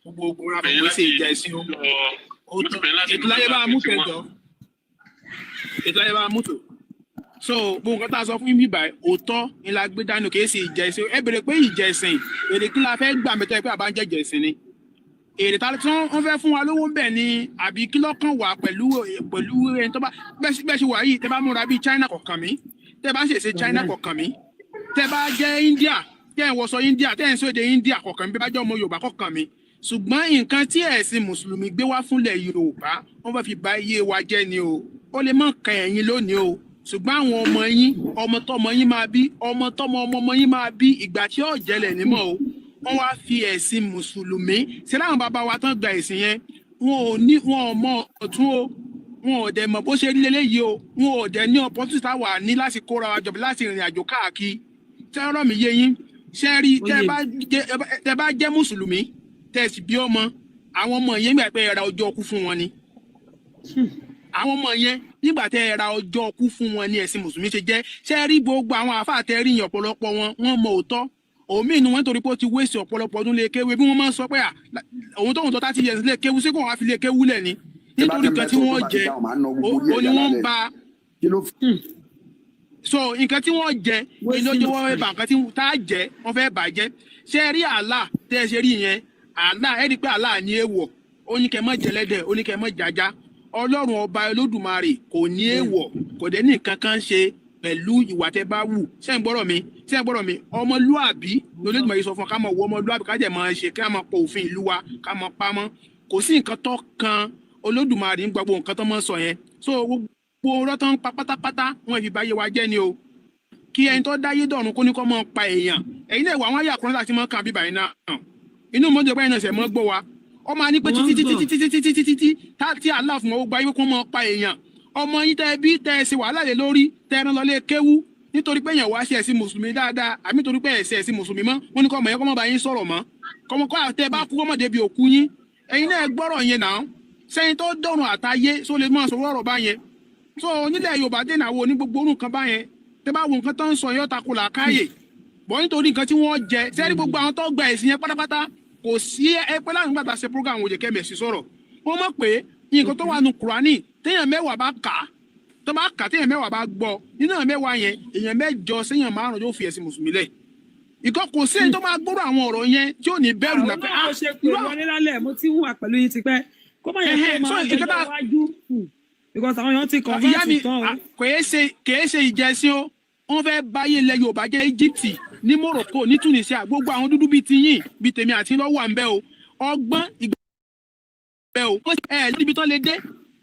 gbogbo ogun ra fún ṣe ìjà ẹ̀sìn o. Ètò láyé bá a mú kẹjọ, ètò láyé bá a mú tó. So gbogbo nǹkan tá a sọ fún yín bíbáyìí, òótọ́ ni la gbé dání, kì í ṣe ìjà ẹ̀sìn. Ẹ bèrè pé ìjà ẹ̀sìn, èrè kí la fẹ́ gbà mẹ́tọ́ pé àbá ń jẹ́jẹ̀ ẹ̀sìn ni? Èrè ta tí wọ́n fẹ́ fún wa lówó ń bẹ̀ ni, àbí kí lọ́kàn wà pẹ̀lú ẹni tó bá bẹ́ẹ̀ ṣe wà yìí? Tẹ́ bá múra bíi China kọ̀ọ̀kan mi, tẹ́ bá ń ṣèṣe China kọ̀ọ̀kan mi, tẹ́ bá jẹ́ India, tẹ́ ń wọṣọ India, tẹ́ ń sọ èdè India kọ̀ọ̀kan mi, bí bá jẹ́ ọmọ Yorùbá kọ̀ọ̀kan mi. Ṣùgbọ́n nǹkan tí ẹ̀sìn mùsùlùmí gbé wá fúnlẹ̀ Yorùbá, wọ́n fẹ́ fi ba iye wa jẹ́ ni o. Ó lè má kan ẹ̀yin lónìí o, ṣùgbọ́n àwọn ọmọ yín, ọmọ tọmọ yín máa bí, ọmọ tọmọ ọmọ ọmọ yín máa bí, ìgbà tí ó jẹlẹ̀ nímọ̀ o. Wọ́n wá fi ẹ̀sìn mùsùlùmí ṣe láwọn bàbá wa tán gba ẹ̀sìn yẹn, wọn ò ní, wọn ò mọ ọ̀tún o, wọn ò dẹ̀ mọ̀ bó ṣe rí leléyìí o. Wọn ò dẹ̀ ní opportunity táwa ní láti kóra wa jọ, láti rìnrìn àjò káàkiri. Tẹ́ ọ̀rọ̀ mi yé yín? Ṣé rí, tẹ́ bá jẹ́ mùsùlùmí, tẹ́ sì bí ọmọ, àwọn ọmọ yẹn gbà pé ẹ ra ọjọ́ ọkú fún wọn ni. Àwọn ọmọ yẹn, nígbà tẹ́ ẹ ra ọjọ́ ọkú fún wọn ní ẹ̀sìn mùsùlùmí ṣe jẹ́. Ṣé rí gbogbo àwọn àáfàá tẹ́ rí yẹn, ọ̀pọ̀lọpọ̀ wọn, wọ́n mọ òótọ́ òmíì inú wọn, nítorí pé ó ti wéṣì ọ̀pọ̀lọpọ̀ ọdún lé kéwé. Bí wọ́n máa ń sọ pé à òun tóun tó 30 years lé kéwú sí, kò wọ́n á fi lé kéwú lẹ̀ ni nítorí nǹkan tí wọ́n jẹ ó ní wọ́n ń ba. So nǹkan tí wọ́n jẹ ní lójú, wọ́n fẹ́ bà nǹkan tí tá a jẹ, wọ́n fẹ́ bàjẹ́. Ṣé rí Allah tẹ́ ẹ ṣe rí yẹn, Allah, ẹ rí i pé Allah ní èèwọ̀, ó ní kẹ́ mọ́ jẹlẹ́dẹ̀, ó ní kẹ́ mọ́ jájá. Ọlọ́run ọba Olódùmarè kò ní èèwọ̀, kò dé ní nǹkan kan ṣe pẹ̀lú ìwà tẹ́ bá wù. Ṣé ń gbọ́rọ̀ mi? Ṣé ń gbọ́rọ̀ mi? Ọmọlúàbí lolódùmarè sọ fún wa ká máa wọ ọmọlúàbí, ká jẹ́ máa ṣe, ká máa pọ òfin ìlú wa, ká máa pamọ́. Kò sí nǹkan tó kan Olódùmarè ń gbogbo nǹkan tó máa ń sọ yẹn. So gbogbo ọ̀rọ̀ tó ń pa pátápátá, wọn fi báyé wa jẹ́ ni o. Kí ẹni tó dáyé dọ̀run kó ní kó máa pa èèyàn? Ẹ̀yin náà wà, àwọn ayé àkùnrin láti máa kàn bíbà yìí náà inú mọ́jọ pé ẹ̀yin náà ṣẹ̀ mọ́ gbọ́ wa. Ó máa ní pé títí títí títí títí títí títí tí Allah fún wọn, ó gba ayé kó máa pa èèyàn. Ọmọ yín tẹ́ bí, tẹ́ ẹ ṣe wàhálà lé lórí, tẹ́ ẹ rán lọ lé kéwú, nítorí pé èèyàn wá ṣe ẹ̀sìn mùsùlùmí dáadáa, àbí nítorí pé ẹ̀sìn ẹ̀sìn mùsùlùmí mọ́, wọ́n ní kọ́ ọmọ yẹn kọ́ mọ́ bá yín sọ̀rọ̀ mọ́, kọ́mọ kọ́ tẹ́ bá kú kọ́mọ débi òkú yín. Ẹ̀yin náà gbọ́rọ̀ yẹn náà. Sẹ́yìn tó dọ̀rùn àtayé só lè máa sọ̀rọ̀ ọ̀rọ̀ báyẹn? So nílẹ̀ Yorùbá dènà wo ní gbogbo orun kan báyẹn, tẹ́ bá wo nǹkan tó ń sọ yóò takò làákàyè bọ́, nítorí nǹkan tí wọ́n jẹ. Sẹ́rí gbogbo àwọn tó gba ẹ̀sìn yẹn pátápátá, kò sí ẹ pé láti gbàgbà ṣe program òjò kẹ́mẹ̀sì sọ̀rọ̀, wọ́n mọ̀ pé nǹkan tó wà nù Kùránì, téèyàn 10 bá kà á, tó bá kà, téèyàn 10 bá gbọ́, nínú àwọn 10 yẹn, èèyàn mẹ́jọ séèyàn márùn yóò fi ẹ̀sìn mùsùlùmí lẹ̀. Ìkọ́ kò sí ẹni tó máa gbọ́rọ̀ àwọn ọ̀rọ̀ yẹn tí ò ní bẹ̀rù Àwọn náà pé náà ah mo ṣe pé irú wọlé lálẹ́, mo ti ń wà pẹ̀lú yín tipẹ́, kó má yẹ kó Ẹhẹ́n, so máa ìkẹta dọjọ́ iwájú, because àwọn èèyàn ti ìyá convert mi tán o. kèé ṣe ìjẹsìn o. Wọ́n fẹ́ báyé ilẹ̀ Yorùbá jẹ́. Egypt, ní Morocco, ní Tunisia, gbogbo àwọn dúdú bíi tiyín, bíi tèmi àti lọ́wọ́ à ń bẹ́ o. Ọgbọ́n ìgbà bẹ́ o, ẹ níbi tán lè dé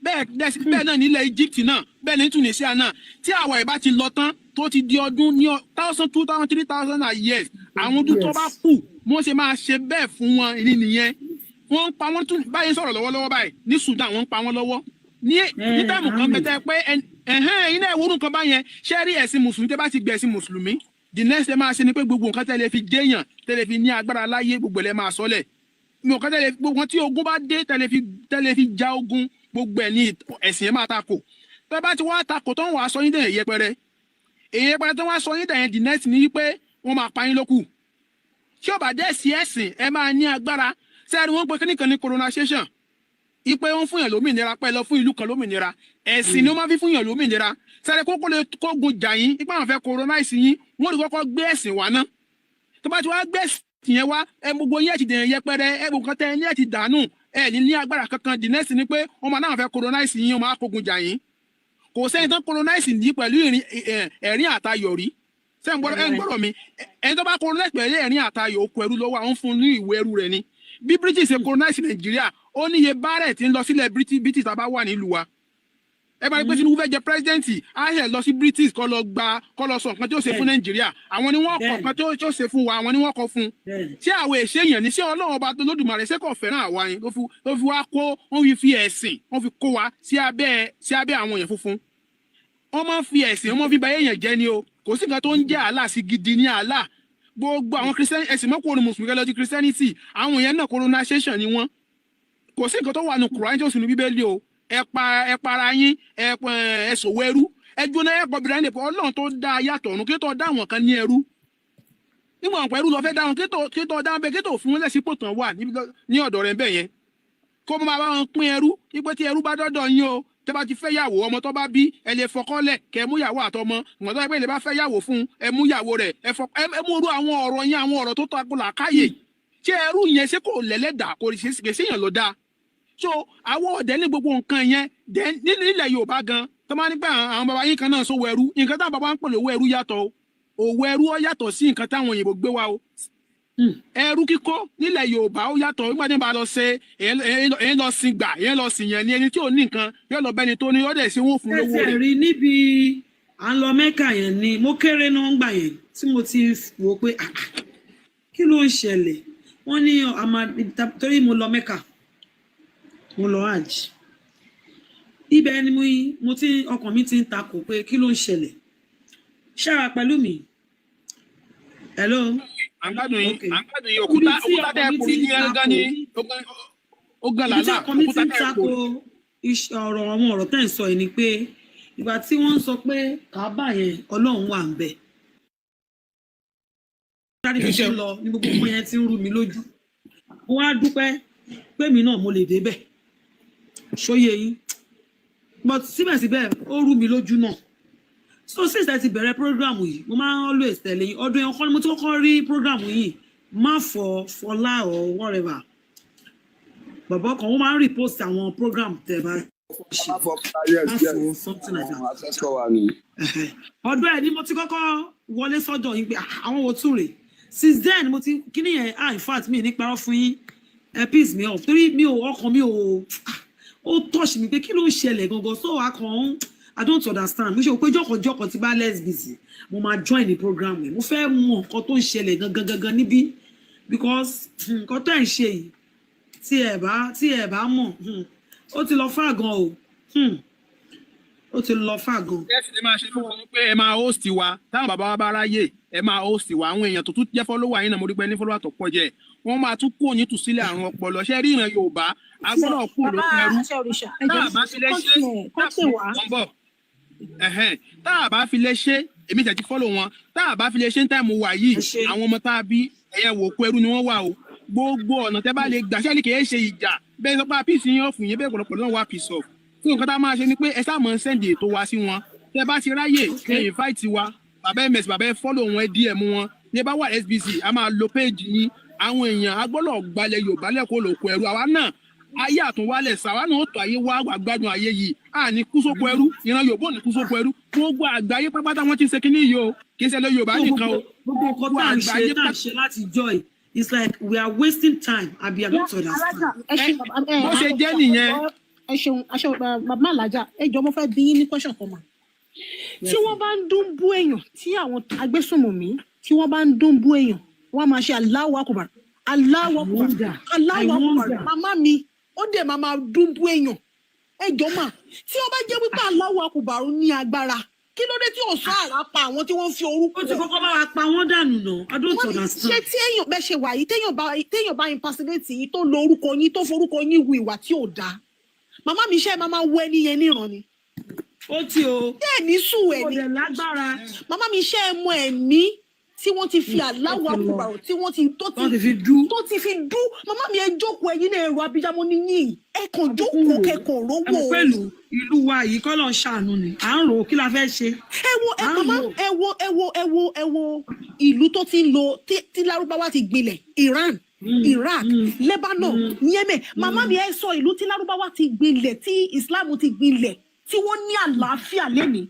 bẹ́ẹ̀ bẹ́ẹ̀ náà nílẹ̀ Egypt náà, bẹ́ẹ̀ ní Tunisia náà. Tí àwa ìbá ti lọ tán, tó ti di ọdún ní thousand, 2,000, 3,000 and years, àwọn dúdú tó bá kù, wọ́n ṣe máa ṣe bẹ́ẹ̀ fún wọn ní nìyẹn. Wọ́n ń pa wọ́n tún báyìí sọ̀rọ̀ lọ́wọ́lọ́wọ́ báyìí. Ní Sudan, wọ́n ń pa wọ́n lọ́wọ́ ní time kan bẹ́tẹ̀ pé ẹ̀hẹ́n iná ìwúrú nǹkan báyẹn. Ṣé rí ẹ̀sìn mùsùlùmí, tẹ́ bá ti gbẹ̀sìn mùsùlùmí, the next thing máa ṣe ni pé gbogbo nǹkan tẹ́ lè fi jẹ́yàn, tẹ́ lè fi ní agbára láyé, gbogbo ẹ̀ lẹ́ máa sọ́lẹ̀. Mi ò kọ́ tẹ́lẹ̀ gbogbo wọn tí ogun bá dé, tẹ́lẹ̀ fi ja ogun, gbogbo ẹ̀ ní ẹ̀sìn yẹn máa takò. Tẹ́ bá ti wá takò tó ń wàá sọ yín dẹ̀ yẹpẹrẹ, èyí yẹpẹrẹ tó wá sọ yín dẹ̀ yẹn, the next ni pé wọ́n máa pa yín lókù. Tí ó bá dẹ̀ sí ẹ̀sìn, ẹ máa ní agbára sẹ́ẹ̀rì. Wọ́n pe kíníkan ní colonization, ipe wọn fún yàn lómìnira, pẹ́ lọ fún ìlú kan lómìnira. Ẹ̀sìn ni wọ́n máa fi fún yàn lómìnira. Sẹ́ẹ̀rì kókó lè kógun jà yín, ipa àwọn fẹ́ colonize yín, wọ́n lè kọ́kọ́ gbé ẹ̀sìn wá ná. Tó bá ti wá gbé ẹ̀sìn yẹn wá, ẹ gbogbo yín ẹ̀ ti dẹ̀yìn yẹpẹrẹ, ẹ gbogbo kan tẹ ẹ ní ẹ̀ ti dànù, ẹ ní agbára kankan. The next ni pé wọ́n máa náà fẹ́ colonize yín, wọ́n máa kógun jà yín. Kò sẹ́ni tán colonize ní pẹ̀lú ẹ̀rín àtayọ̀ rí. Sẹ́ni gbọ́dọ̀ ẹ̀ ń gbọ́dọ̀ mi, ẹni tó bá colonize pẹ̀lú ẹ̀rín àtayọ̀, okò ẹrú lọ́wọ́ àwọn fún un ní ìwé ẹrú rẹ̀ ni. Bí British ṣe colonize Nàìjíríà, ó níye bárẹ̀ tí ń lọ sílẹ̀ British tá a bá wà nílùú wa. Ẹ bá rí pé Tinubu fẹ́ jẹ president, á ṣe lọ sí British, kó lọ gba, kó lọ sọ nǹkan tí ó ṣe fún Nàìjíríà. Àwọn ni wọ́n kọ nǹkan tí ó ṣe fún wa, àwọn ni wọ́n kọ fún. Ṣé àwọn èṣe èèyàn ní? Ṣé Ọlọ́run ọba tó Lódùmarè, ṣé kò fẹ́ràn àwa ni ló fi wá kó wọ́n fi ẹ̀sìn, wọ́n fi kó wa sí abẹ́ àwọn èèyàn funfun? Wọ́n máa ń fi ẹ̀sìn, wọ́n máa ń fi ba èèyàn jẹ́ ni o. Kò sí nǹkan tó ń jẹ́ àlà sí gidi ní àlà. Gbogbo àwọn Christian ẹ̀sìn mọ́kò ní mùsùlùmí kẹlẹ́ ti Christianity, àwọn èèyàn náà colonization ni wọ́n. Kò sí nǹkan tó wà ní Kùránì tó sì ní Bíbélì o. Ẹ pa, ẹ para yín, ẹ ẹ ṣòwò ẹrú, ẹ jóná, ẹ pọ̀ bìrẹ̀ nípa Ọlọ́run tó dá yàtọ̀ ọ̀run, kí tó dá àwọn kan ní ẹrú nígbà wọn pẹ̀lú lọ fẹ́ dá wọn, kí tó dá wọn bẹ́ẹ̀, kí tó fún wọn lẹ́sìpò tán wà ní ọ̀dọ̀ rẹ̀ bẹ́ẹ̀ yẹn, kó máa bá wọn pín ẹrú wípé tí ẹrú bá dọ́dọ̀ yín o, tẹ́ bá ti fẹ́ yàwó, ọmọ tó bá bí, ẹ lè fọkọ́lẹ̀ kẹ́ ẹ mú yàwó àtọmọ. Ìwọ̀n tó yẹ pé lè bá fẹ́ yàwó fún ẹ, mú yàwó rẹ̀, ẹ fọ ẹ mú irú àwọn ọ̀rọ̀ yẹn, àwọn ọ̀rọ̀ tó tako làákàyè. Ṣé ẹrú yẹn, ṣé kò lẹ́lẹ́dà? Kò ṣèyàn ló dáa. So àwọn ọ̀dẹ́ ní gbogbo nǹkan yẹn. Then nílẹ̀ Yorùbá gan, tó máa ní pé àwọn baba yín kan náà sówó ẹrú, nǹkan táwọn baba ń pè lówó ẹrú yàtọ̀ o. Òwò ẹrú ó yàtọ̀ sí nǹkan táwọn òyìnbó gbé wa o. Ẹrú kíkó nílẹ̀ Yorùbá ó yàtọ̀. Nígbà tí wọ́n bá lọ ṣe, èyàn lọ sin gbà, èyàn lọ sìn yẹn ní ẹni tí ò ní nǹkan yóò lọ bẹ́ni tó ní ọ̀dẹ̀ sí wọn fún lówó Ẹsẹ̀ rẹ̀. rí níbi à ń lọ Mẹ́kà yẹn ni mo kéré náà ń gbà yẹn tí mo ti wò pé, ah, ah, kí ló ń ṣẹlẹ̀? Wọ́n ní a máa torí mo lọ Mẹ́kà, mo lọ hajj. Ibẹ̀ ni mo ti ọkàn mi ti ń takò pé kí ló ń ṣẹlẹ̀ ṣára pẹ̀lú mi. Hello? À ń gbádùn yín, à ń gbádùn yín. Ibi Òkúta tí òkúta tẹ́ ọkàn ẹ mi kò ti ní ń ẹran takò gan ni ó gan ibi tí làlá ọkàn mi ti òkúta ń tẹ́ ẹ takò kò. Ọ̀rọ̀ àwọn ọ̀rọ̀ tẹ́ ń sọ yìí ni pé ìgbà tí wọ́n ń sọ pé Kaaba yẹn, Ọlọ́run wà ń bẹ̀ sáré fi ṣe ń lọ ní gbogbo ọmọ yẹn ti ń rú mi lójú. Mo wá dúpẹ́ pé mi náà mo lè débẹ̀, ṣóyè yín, but síbẹ̀síbẹ̀ ó rú mi lójú náà. So since ẹ ti bẹ̀rẹ̀ program yìí, mo máa ń always tẹ̀lé yín. Ọdún yẹn kọ́ ni mo ti kọ́kọ́ rí program yìí, má fọ Fọlá or whatever, bàbá kan, wọ́n máa ń repost àwọn program tẹ̀ bá ṣe. Yes. Má Yes. fọ something like that. Àwọn ancestor wa ni. Ọdún ẹ ní mo ti kọ́kọ́ wọlé sọ́dọ̀ yín pé, ah, àwọn wo tún rè? Since then mo ti kíní yẹn. Ah, in fact, mi ò ní parọ́ fún yín, ẹ piss me off torí mi ò ọkàn mi ò, ah, ó touch mi pé kí ló ń ṣẹlẹ̀ gangan. So a kàn ń, I don't understand. Mo ṣe rò pé jọkànjọkàn tí bá less busy, mo máa join the program yẹn. Mo fẹ́ mọ nǹkan tó ń ṣẹlẹ̀ gangan gangan níbí because nǹkan tó ń ṣe yìí, tí ẹ bá mọ̀, ó ti lọ fà gan o. Ó ti lọ fà gan. Ẹ sì lè máa ṣe fún wọn pé ẹ máa host wa táwọn bàbá wa bá ráyè, ẹ máa host wa. Àwọn èèyàn tó tún jẹ́ follower yín náà, mo rí pé ní follower tó pọ̀ jẹ́, wọ́n máa tún kúrò ní ìtúsílẹ̀ àrùn ọpọlọ. Ṣé rí ìran Yorùbá, a gbọ́dọ̀ kúrò Bàbá lóko ẹrú. Àṣẹ òrìṣà, ẹ Tá jọ̀ọ́, a bá fi lè ṣe kọ́ tẹ̀ wá. Wọ́n bọ̀. Ẹ̀hẹ́n, tá a bá fi lè ṣe, èmi tẹ̀ ti follow wọn. Tá a bá fi lè ṣe ń time wà yìí, àwọn ọmọ tá a bí, ẹ̀yẹ wò kó ẹrú ni wọ́n wà o. Gbogbo ọ̀nà tẹ́ bá lè gbà ṣẹ́ni, kì í ṣe ìjà bẹ́ẹ̀ sọ pé peace yín ọ̀fun yín bẹ́ẹ̀, pọ̀lọpọ̀ náà wà peace off. Tí nǹkan tá a máa ṣe ni pé ẹ sáà máa ń send ètò wa sí wọn. Tẹ́ bá ti ráyè, ẹ invite wa. Bàbá ms, bàbá, ẹ follow wọn, ẹ DM wọn. Ní ẹ bá wà SBC, a máa lo péèjì yín. Àwọn èèyàn a gbọ́dọ̀ gbalẹ̀ Yorùbá lẹ́kọ̀ọ́ lóko ẹrú. Àwa náà ayé àtúnwálẹ̀ sàwa náà ó tó ayé wá wà gbádùn ayé yìí. A ní kú sóko ẹrú, ìran Yorùbá ò ní kú sóko ẹrú. Gbogbo àgbáyé pápátá wọn ti ń ṣe kínní yìí o, kì í ṣe lé Yorùbá nìkan o. Gbogbo nǹkan tá à ń ṣe, tá à ń ṣe láti joy, it's like we are wasting time, abi? I don't understand. Alájà, ẹ ṣe bàbá ẹ. Bó ṣe jẹ́ nìyẹn. Ẹ ṣeun aṣọ bàbá alájà. Ẹ jọ, mo fẹ́ bí yín ní question kan mà. Tí wọ́n bá ń dún bú èèyàn, tí àwọn agbésùnmọ̀mí, tí wọ́n bá ń dún bú èèyàn, wọ́n á máa ṣe "Allahu Akbar, Allahu Akbar, Allahu Akbar." Màmá mi, ó dẹ̀ máa dún bú èèyàn. Ẹ jọ mà, tí wọ́n bá jẹ́ wípé Allahu Akbar ní agbára, kí ló dé tí ò sọ àrà pa àwọn tí wọ́n fi orúkọ? Ó ti kọ́kọ́ bá wa pa wọ́n dànù nà. I don't Wọ́n ní understand. Ṣé tí èèyàn bẹ́ ṣe wà yìí, téèyàn bá impersonate yín, tó lo orúkọ yín, tó forúkọ yín hu ìwà tí ò dáa, màmá mi, ṣe máa wọ ẹni yẹn níran ni? Ó ti o. Ṣé ẹ̀ ní sùn ẹ̀ Kò ní dẹ̀ lágbára. Màmá mi, ṣe é mọ ẹ̀mí tí wọ́n ti fi Allahu Akbar tí wọ́n ti tó Wọ́n ti fi dú. Tó ti fi dú. Màmá mi, ẹ jókòó, ẹ̀yin náà, ẹ̀rọ abiyamọ ní yín, ẹ kàn jókòó kẹkọọ rówó. Ẹ mọ̀ pẹ̀lú ìlú wa yìí, kọ́ lọ́n ṣàánú ni à ń rò ó, kí la fẹ́ ṣe. Ẹ wo ẹ, màmá, ẹ wo, ẹ wo, ẹ wo, ẹ wo ìlú tó ti ń lo tí Lárúbáwá ti gbilẹ̀: Iran, Iraq, Lebanon, Yemen. Màmá mi, ẹ sọ ìlú tí Lárúbáwá ti gbilẹ̀, tí Islam ti gbilẹ̀, tí wọ́n ní àlàáfíà lénìí.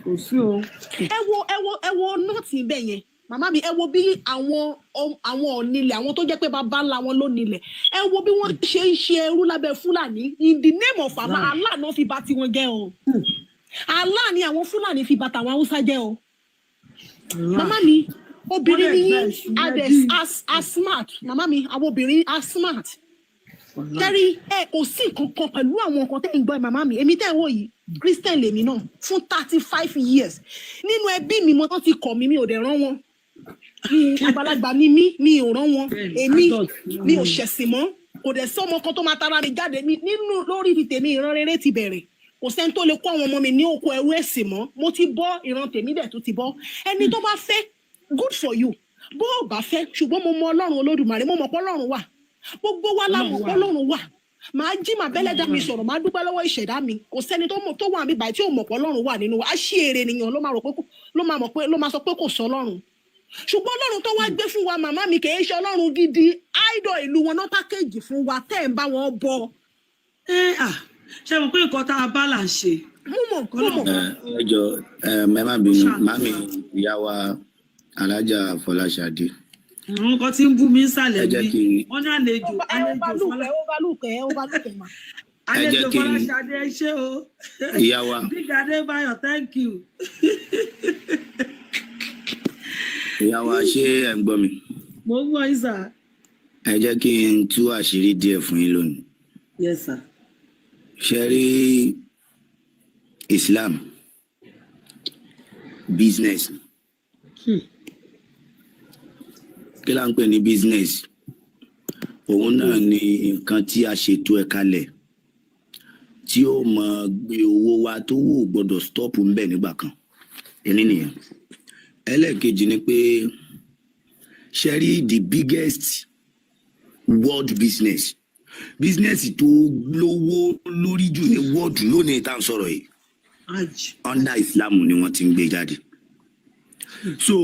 Kò sí o. Ẹ wo, ẹ wo, ẹ wo north ibẹ̀ yẹn. Màmá mi, ẹ wo bí àwọn onílẹ̀, àwọn tó jẹ́ pé bàbá ńlá wọn ló nílẹ̀, ẹ wo bí wọ́n ṣe ń ṣe ẹrú lábẹ́ Fúlàní in the name of Allah. Allah náà fi bà tiwọn jẹ́ o. Allah ni àwọn Fúlàní fi bà tàwọn Haúsá jẹ́ o. Màmá mi, obìnrin ni yín, adẹ as smart. Màmá mi, àwọn obìnrin as smart kẹrí ẹ, kò sí nǹkan kan pẹ̀lú àwọn nǹkan tẹ́ ń gbọ́ ẹ. Màmá mi, èmi tẹ́ ń wò yìí, Christian lèmi náà fún 35 years. Nínú ẹbí mi, mo tán ti kọ̀ mí, mi ò dẹ̀ rán wọn. Mi àgbàlagbà ni mí, mi ò rán wọn. Èmi mi ò ṣẹ̀sìn mọ́, kò dẹ̀ sí ọmọ kan tó máa tara mi jáde mi nínú lórí ti tèmi. Ìran rere ti bẹ̀rẹ̀, kò sẹ́ni tó lè kó àwọn ọmọ mi ní oko ẹrú ẹ̀sìn mọ́. Mo ti bọ́, ìran tèmi dẹ̀ tó ti bọ́. Ẹni tó bá fẹ́, good for you. Bó o bá fẹ́, ṣùgbọ́n mo mọ Ọlọ́run Olódùmarè, mo mọ̀ pé Ọlọ́run wà. Gbogbo wa la mọ̀ pé Ọlọ́run wà. Màá jí, màá bẹ́lẹ̀ dá mi sọ̀rọ̀, màá dúpẹ́ lọ́wọ́ ìṣẹ̀dá mi. Kò sẹ́ni tó mọ̀ tó wà mí báyìí tí ò mọ̀ pé Ọlọ́run wà nínú wa. Á ṣí èrè nìyàn ló máa rò pé ló máa mọ̀ pé ló máa sọ pé kò sọ Ọlọ́run. Ṣùgbọ́n Ọlọ́run tó wá gbé fún wa, màmá mi, kì í ṣe Ọlọ́run gidi. Idol ìlú wọn náà package fún wa tẹ́ ẹ̀ ń bá wọn bọ. Ẹ à ṣe mọ̀ pé nǹkan tá a bá là ń ṣe. Mo mọ̀, mo mọ̀. Ẹ jọ, ẹ má bínú, mami, ìyá wa Alájà Fọláṣadé. Àwọn kan tí ń bú mi ń sàlẹ̀ Ẹ jẹ́ bí wọ́n ní àlejò Ẹ àlejò overlook Fọlá ẹ, overlook ẹ, overlook ẹ mà. Ẹ jẹ́ Àlejò kí n Fọláṣadé, ẹ ṣé o. Ìyá wa. Big Adébáyọ̀, thank you. Ìyá wa, ṣé ẹ ń gbọ́ mi? Mo ń gbọ́ yín, sir. Ẹ jẹ́ kí n tú àṣírí díẹ̀ fún yín lónìí. Yes, sir. Ṣe rí Islam, business. Kí là ń pè ní business? Òun náà ni nǹkan tí a ṣètò ẹ̀ kalẹ̀ tí ó mọ gbé owó wa tó wò gbọ́dọ̀ stop ń bẹ̀ nígbà kan. Ẹni nìyẹn. Ẹlẹ́ẹ̀kejì ni pé, ṣe rí the biggest world business, business tó lówó lórí jù ní world lónìí tá à ń sọ̀rọ̀ yìí, under Islam ni wọ́n ti ń gbé jáde. So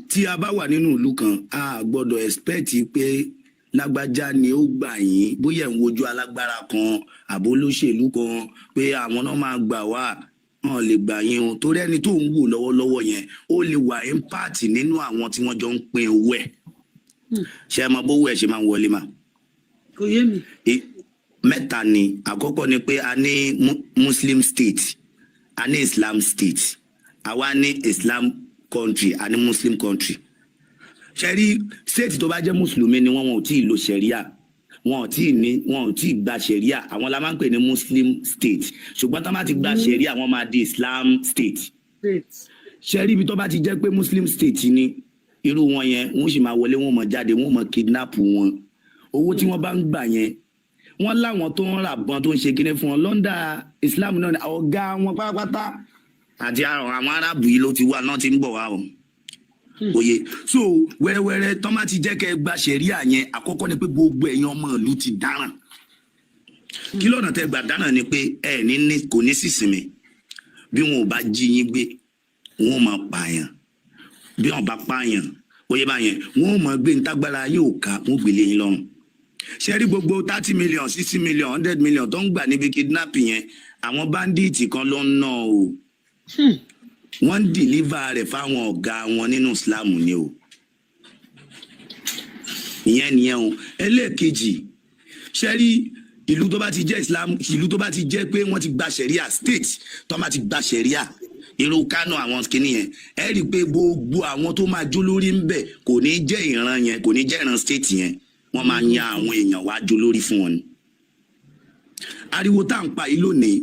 tí a bá wà nínú ìlú kan, a gbọ́dọ̀ expect pé lágbájá ni ó gbà yín, bóyá ẹ̀ ń wojú alágbára kan àbó olóṣèlú kan pé àwọn náà máa gbà wá. Wọn lè gbà yín o, torí ẹni tó ń wò lọ́wọ́lọ́wọ́ yẹn, ó lè wà impact nínú àwọn tí wọ́n jọ ń pín owó ẹ̀. Ṣé ẹ mọ bówó ẹ̀ ṣe máa ń wọlé mà? Kò yé mi. Mẹ́ta ni. Àkọ́kọ́ ni pé a ní Muslim state, a ní Islam state, àwa ní Islam country, a ní Muslim country. Ṣe rí state tó bá jẹ́ mùsùlùmí ni wọ́n, wọn ò tí ì lo sharia, wọn ò tí ì ní, wọn ò tí ì gba sharia, àwọn la máa ń pè ní Muslim state. Ṣùgbọ́n tó bá ti gba sharia, wọ́n máa di Islam state. Ṣe rí ibi tó bá ti jẹ́ pé Muslim state ni, irú wọn yẹn, wọ́n sì máa wọlé, wọ́n mọ̀ jáde, wọ́n mọ̀ kidnap wọn. Owó tí wọ́n bá ń gbà yẹn, wọ́n láwọn tó ń rà bọ́n, tó ń ṣe kinní fún wọn lọ́ndà Islam náà ni. Ọ̀gá wọn pátápátá àti àwọn Arábù yìí ló ti wà náà ti ń bọ̀ wá o. Oye, so wẹ́rẹ́wẹ́rẹ́ tọ́ bá ti jẹ́ kẹ́ ẹ gba ṣẹ̀ríà yẹn, àkọ́kọ́ ni pé gbogbo ẹ̀yin ọmọ ìlú ti dáràn. Kí lọ́nà tẹ́ gbà dáràn ni pé ẹ ní kò ní sísinmi. Bí wọn ò bá jí yín gbé, wọn ò máa pààyàn. Bí wọn bá pààyàn, Oyè báyẹn, wọ́n mọ̀ gbé ntágbára yín ò ká, wọ́n gbélé yín lọ́rùn. Ṣe rí gbogbo 30 million, 60 million, 100 million tó ń gbà níbi kidnapping yẹn, àwọn bandits kan ló ń ná o. Wọ́n ń deliver rẹ̀ fáwọn ọ̀gá wọn nínú Islam ni o. Ìyẹn nìyẹn o. Ẹlẹ́ẹ̀kejì, ṣe rí ìlú tó bá ti jẹ́ Islam, ìlú tó bá ti jẹ́ pé wọ́n ti gba Sharia, state tó bá ti gba Sharia, irú Kánò, àwọn kìíní yẹn, ẹ rí i pé gbogbo àwọn tó máa jó lórí ń bẹ̀ kò ní jẹ́ ìran yẹn, kò ní jẹ́ ìran state yẹn. Wọ́n máa yan àwọn èèyàn wá jó lórí fún wọn ni. Ariwo tá à ń pa yìí lónìí,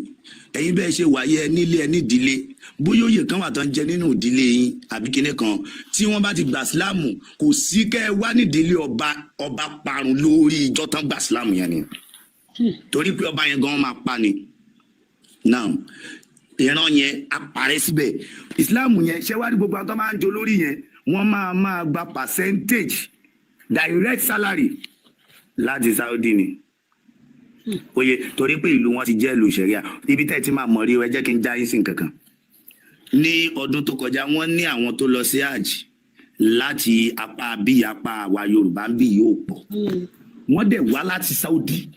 ẹ̀yin bẹ́ẹ̀ ṣe wáyé, ẹ nílé, ẹ nídìílé, bóyá òye kan wà tó ń jẹ nínú ìdílé yín àbí kinní kan, tí wọ́n bá ti gbà sílámù, kò sí kẹ́ ẹ wá nídìílé ọba, ọba parun lórí ìjọ tán gbà sílámù yẹn ni, torí pé ọba yẹn gan máa pa ni. Now, ìran yẹn á parẹ́ síbẹ̀. Ìsìláàmù yẹn, ṣé wàá rí gbogbo àwọn tó máa ń jó lórí yẹn, wọ́n máa gba percentage, direct salary láti Saudi ni. Oye, torí pé ìlú wọn ti jẹ́ ìlú sẹ̀ríà. Ibi tẹ́ ẹ ti máa mọ̀ rí o, ẹ jẹ́ kí n já yín sí nǹkan kan. Ní ọdún tó kọjá, wọ́n ní àwọn tó lọ sí hajj láti apá bí apá àwa Yorùbá ń bí yóò pọ̀. Wọ́n dẹ̀ wá láti Saudi.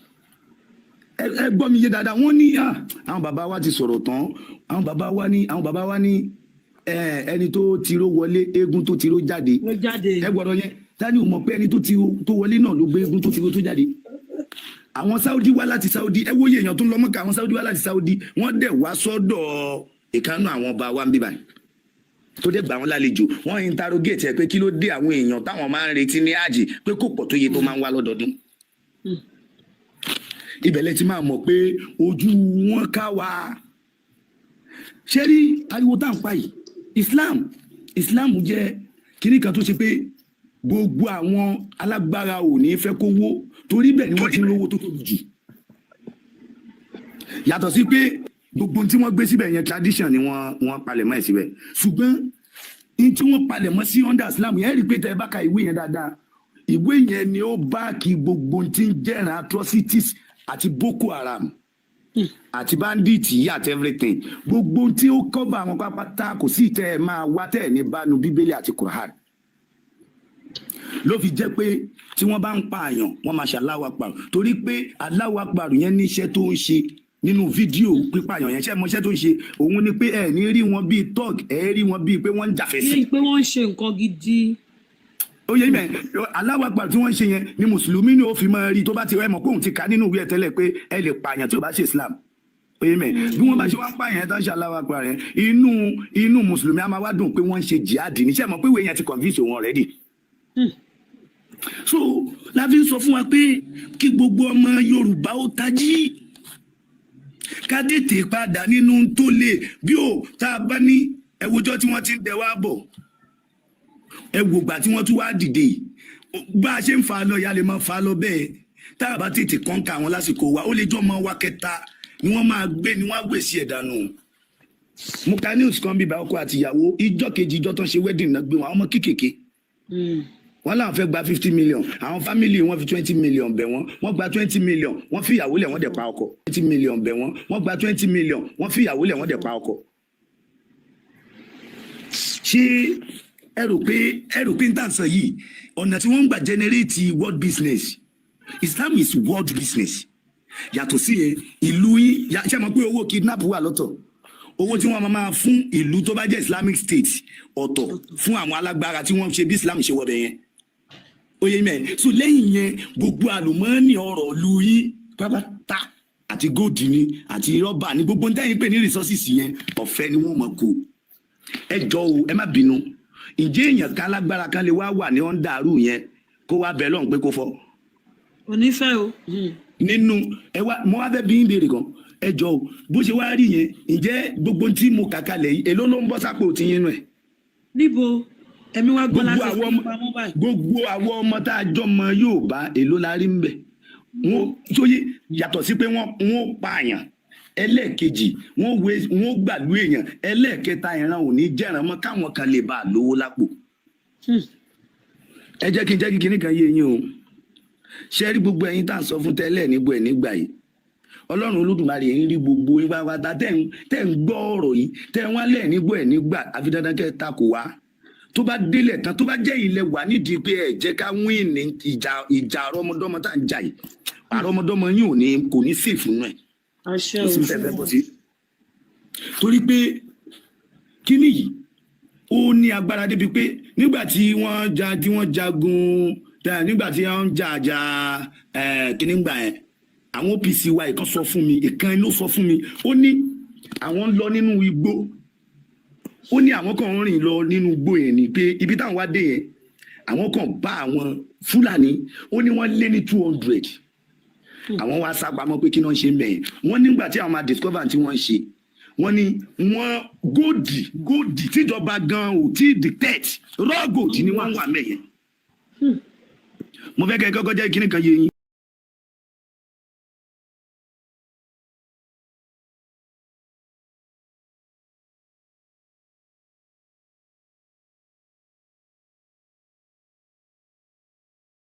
Ẹ gbọ́ mi yé dáadáa. Wọ́n ní àwọn bàbá wa ti sọ̀rọ̀ tán. Àwọn bàbá wa ní ẹni tó tiró wọlé, eégún tó tiró jáde. Ẹ gbọ́dọ̀ yẹn tani ò mọ̀ pé ẹni tó tiró tó wọlé náà ló gbé eégún tó tiró tó jáde. Àwọn Saudi wá láti Saudi. Ẹ wòye èèyàn tó ń lọ Mọ́kà. Àwọn Saudi wá láti Saudi, wọ́n dẹ̀ wá sọ́dọ̀ ìkànnù àwọn ọba wa ń bíbáyìí tó dẹ̀ gbà wọ́n lálejò. Wọ́n interrogate ẹ pé kí ló dé àwọn èèyàn táwọn máa ń retí ní àjì pé kò pọ̀ tó yẹ tó máa ń wá lọ́dọọdún. Ibẹ̀ lẹ ti máa mọ̀ pé ojú wọn ká wa. Ṣé rí ariwo tá à ń pa yìí, Islam jẹ́ kíní kan tó ṣe pé gbogbo àwọn alágbára ò ní fẹ́ kó wó, torí bẹ́ẹ̀ ni wọ́n ti ń lówó tó tóbi jù. Yàtọ̀ sí pé gbogbo tí wọ́n gbé síbẹ̀ yẹn, tradition ni wọ́n palẹ̀ mọ́ ẹ̀ síbẹ̀, ṣùgbọ́n ní tí wọ́n palẹ̀ mọ́ sí under Islam yẹn, rí i pé tẹ́ ẹ bá ka ìwé yẹn dáadáa, ìwé yẹn ni ó bá kí gbogbo tí ń jẹ́ràn atrocities àti Boko Haram àti bandit yìí àti everything, gbogbo tí ó cover àwọn pápátá, kò sí ìtẹ́ ẹ máa wá tẹ́ ẹ̀ ní bánu Bíbélì àti Quran. Ló fi jẹ́ pé tí wọ́n bá ń pààyàn, wọ́n máa ṣe Allahu Akbar, torí pé Allahu Akbar yẹn ní iṣẹ́ tó ń ṣe nínú fídíò pípààyàn yẹn. Ṣé mọ iṣẹ́ tó ń ṣe? Òun ni pé ẹ ní rí wọn bíi thug, ẹ rí wọn bíi pé wọ́n ń jàfẹ́ sí. Bíi pé wọ́n ń ṣe nǹkan gidi. Ó yẹ ibẹ̀, Allahu Akbar tí wọ́n ń ṣe yẹn ni mùsùlùmí ni ó fi máa rí tó bá ti rẹ́ mọ̀ pé òun ti kà nínú ìwé ẹ̀ tẹ́lẹ̀ pé ẹ lè pààyàn tí ò bá ṣe Islam. Ó yẹ mẹ́, bí wọ́n bá ṣe wá ń pààyàn tó ń ṣe Allahu Akbar yẹn, inú mùsùlùmí á máa wá dùn pé wọ́n ń ṣe jihad ní. Ṣé mọ̀ pé ìwé yẹn ti convince òun already? So la fi ń sọ fún wa pé kí gbogbo ọmọ Yorùbá ó tají, ká tètè padà nínú tó lè bí ó tá a bá ní. Ẹwùjọ tí wọ́n ti ń dẹ wá bọ̀, ẹ wò gbà tí wọ́n tún wá dìde, bá a ṣe ń fa lọ, ìyá lè máa fa lọ bẹ́ẹ̀. Tá a bá tètè kọ́ńkà àwọn lásìkò wa, ó lè jọ́ ọmọ wa kẹta ni wọ́n máa gbé ni wọ́n á gbèsè ẹ̀ dànù. Mo ka news kan bíbá, ọkọ àti ìyàwó, ìjọ kejì ìjọ tó ń ṣe wedding náà gbé wọn. Àwọn ọmọ kéékèèké wọn làwọn fẹ́ gba 50 million. Àwọn family wọn fi 20 million bẹ̀ wọ́n, wọ́n gba 20 million, wọ́n fi ìyàwó lẹ̀, wọ́n dẹ̀ pa ọkọ. 20 million bẹ̀ wọ́n, wọ́n gba 20 million, wọ́n fi ìyàwó lẹ̀, wọ́n dẹ̀ pa ọkọ. Ṣé ẹ rò pé n tà sọ yìí, ọ̀nà tí wọ́n ń gbà generate world business? Islam is world business. Yàtọ̀ sí yẹn, ìlú yín, ṣé ẹ mọ̀ pé owó kidnap wà lọ́tọ̀, owó tí wọ́n máa fún ìlú tó bá jẹ́ Islamic State ọ̀tọ̀, fún àwọn alágbára tí wọ́n ṣe bí Islam ṣe wọbẹ̀ yẹn. Ó yẹ mẹ́. So lẹ́yìn yẹn, gbogbo àlùmọ́ọ́nì ọ̀rọ̀ ìlú yín pátápátá, àti gold ni àti rọ́bà ní, gbogbo ní tẹ́yìn pé ní resources yẹn, ọ̀fẹ́ ni wọ́n mọ̀ kó. Ẹ jọ o, ẹ má bínú, ǹjẹ́ èèyàn kan alágbára kan lè wá wà ní ọ̀ndàrú yẹn kó wá bẹ̀ lọ́hùn pé kó fọ́? Onífẹ́ o. Nínú ẹ wá, mo wá fẹ́ bí ń béèrè kan. Ẹ jọ o, bó ṣe wá rí yẹn, ǹjẹ́ gbogbo tí mo kà kalẹ̀ yìí, èló ló ń bọ́ sápò tí yín nù ẹ̀? Níbo? Ẹ̀mí wá gbọ́ Gbogbo láti àwọn fi ọmọ pamọ́ báyìí. Gbogbo àwọn ọmọ tá a jọ mọ yóò bá, èló la rí ń bẹ̀ wọ́n sóyè? Yàtọ̀ sí pé wọ́n pààyàn, ẹlẹ́ẹ̀kejì, wọ́n gbàlú èèyàn, ẹlẹ́ẹ̀kẹta, ìran ò ní jẹ́ràn mọ́ káwọn kan lè bá a lówó lápò. Ẹ jẹ́ kí n jẹ́ kí kinní kan yé yín o. Ṣé rí gbogbo ẹ̀yin tá à ń sọ fún tẹ́lẹ̀ nígbà ẹ̀ nígbà yìí, Ọlọ́run Olódùmarè ń rí gbogbo yín pátápátá tẹ́ ń gbọ́ ọ̀rọ̀ yìí, tẹ́ ń wálẹ̀ nígbà ẹ̀ nígbà, àfi dandan kẹ́ ẹ takò wá. Tó bá délẹ̀ tán, tó bá jẹ́ ilẹ̀ wà nídìí pé ẹ jẹ́ ká win ní ìjà àrọ́mọdọ́mọ tá à ń jà yìí, àrọ́mọdọ́mọ yín ò ní kò ní safe nù ẹ̀. Àṣẹ. Kò sí O. fẹ́ fẹ́ bọ́ sí, torí pé kíní yìí, ó ní agbára débi pé nígbà tí wọ́n ja, tí wọ́n jagun, nígbà tí wọ́n ń jà jà kíní gbà yẹn, àwọn OPC wa, ìkan sọ fún mi, ìkan ló sọ fún mi, ó ní àwọn ń lọ nínú igbó, ó ní àwọn kan ń rìn lọ nínú igbó yẹn, ni pé ibi táwọn wá dé yẹn, àwọn kan bá àwọn Fúlàní, ó ní wọ́n lé ní 200. Àwọn wá sá pamọ́ pé kí náà ṣe ń bẹ̀ yẹn. Wọ́n nígbà tí àwọn máa discover tí wọ́n ń ṣe, wọ́n ní wọ́n gold, gold tíjọba gan ò tí detect, raw gold ni wọ́n wà mẹ́yẹn. Mo fẹ́ kẹ́ ẹ kọ́kọ́ jẹ́ kíní kan yé yín.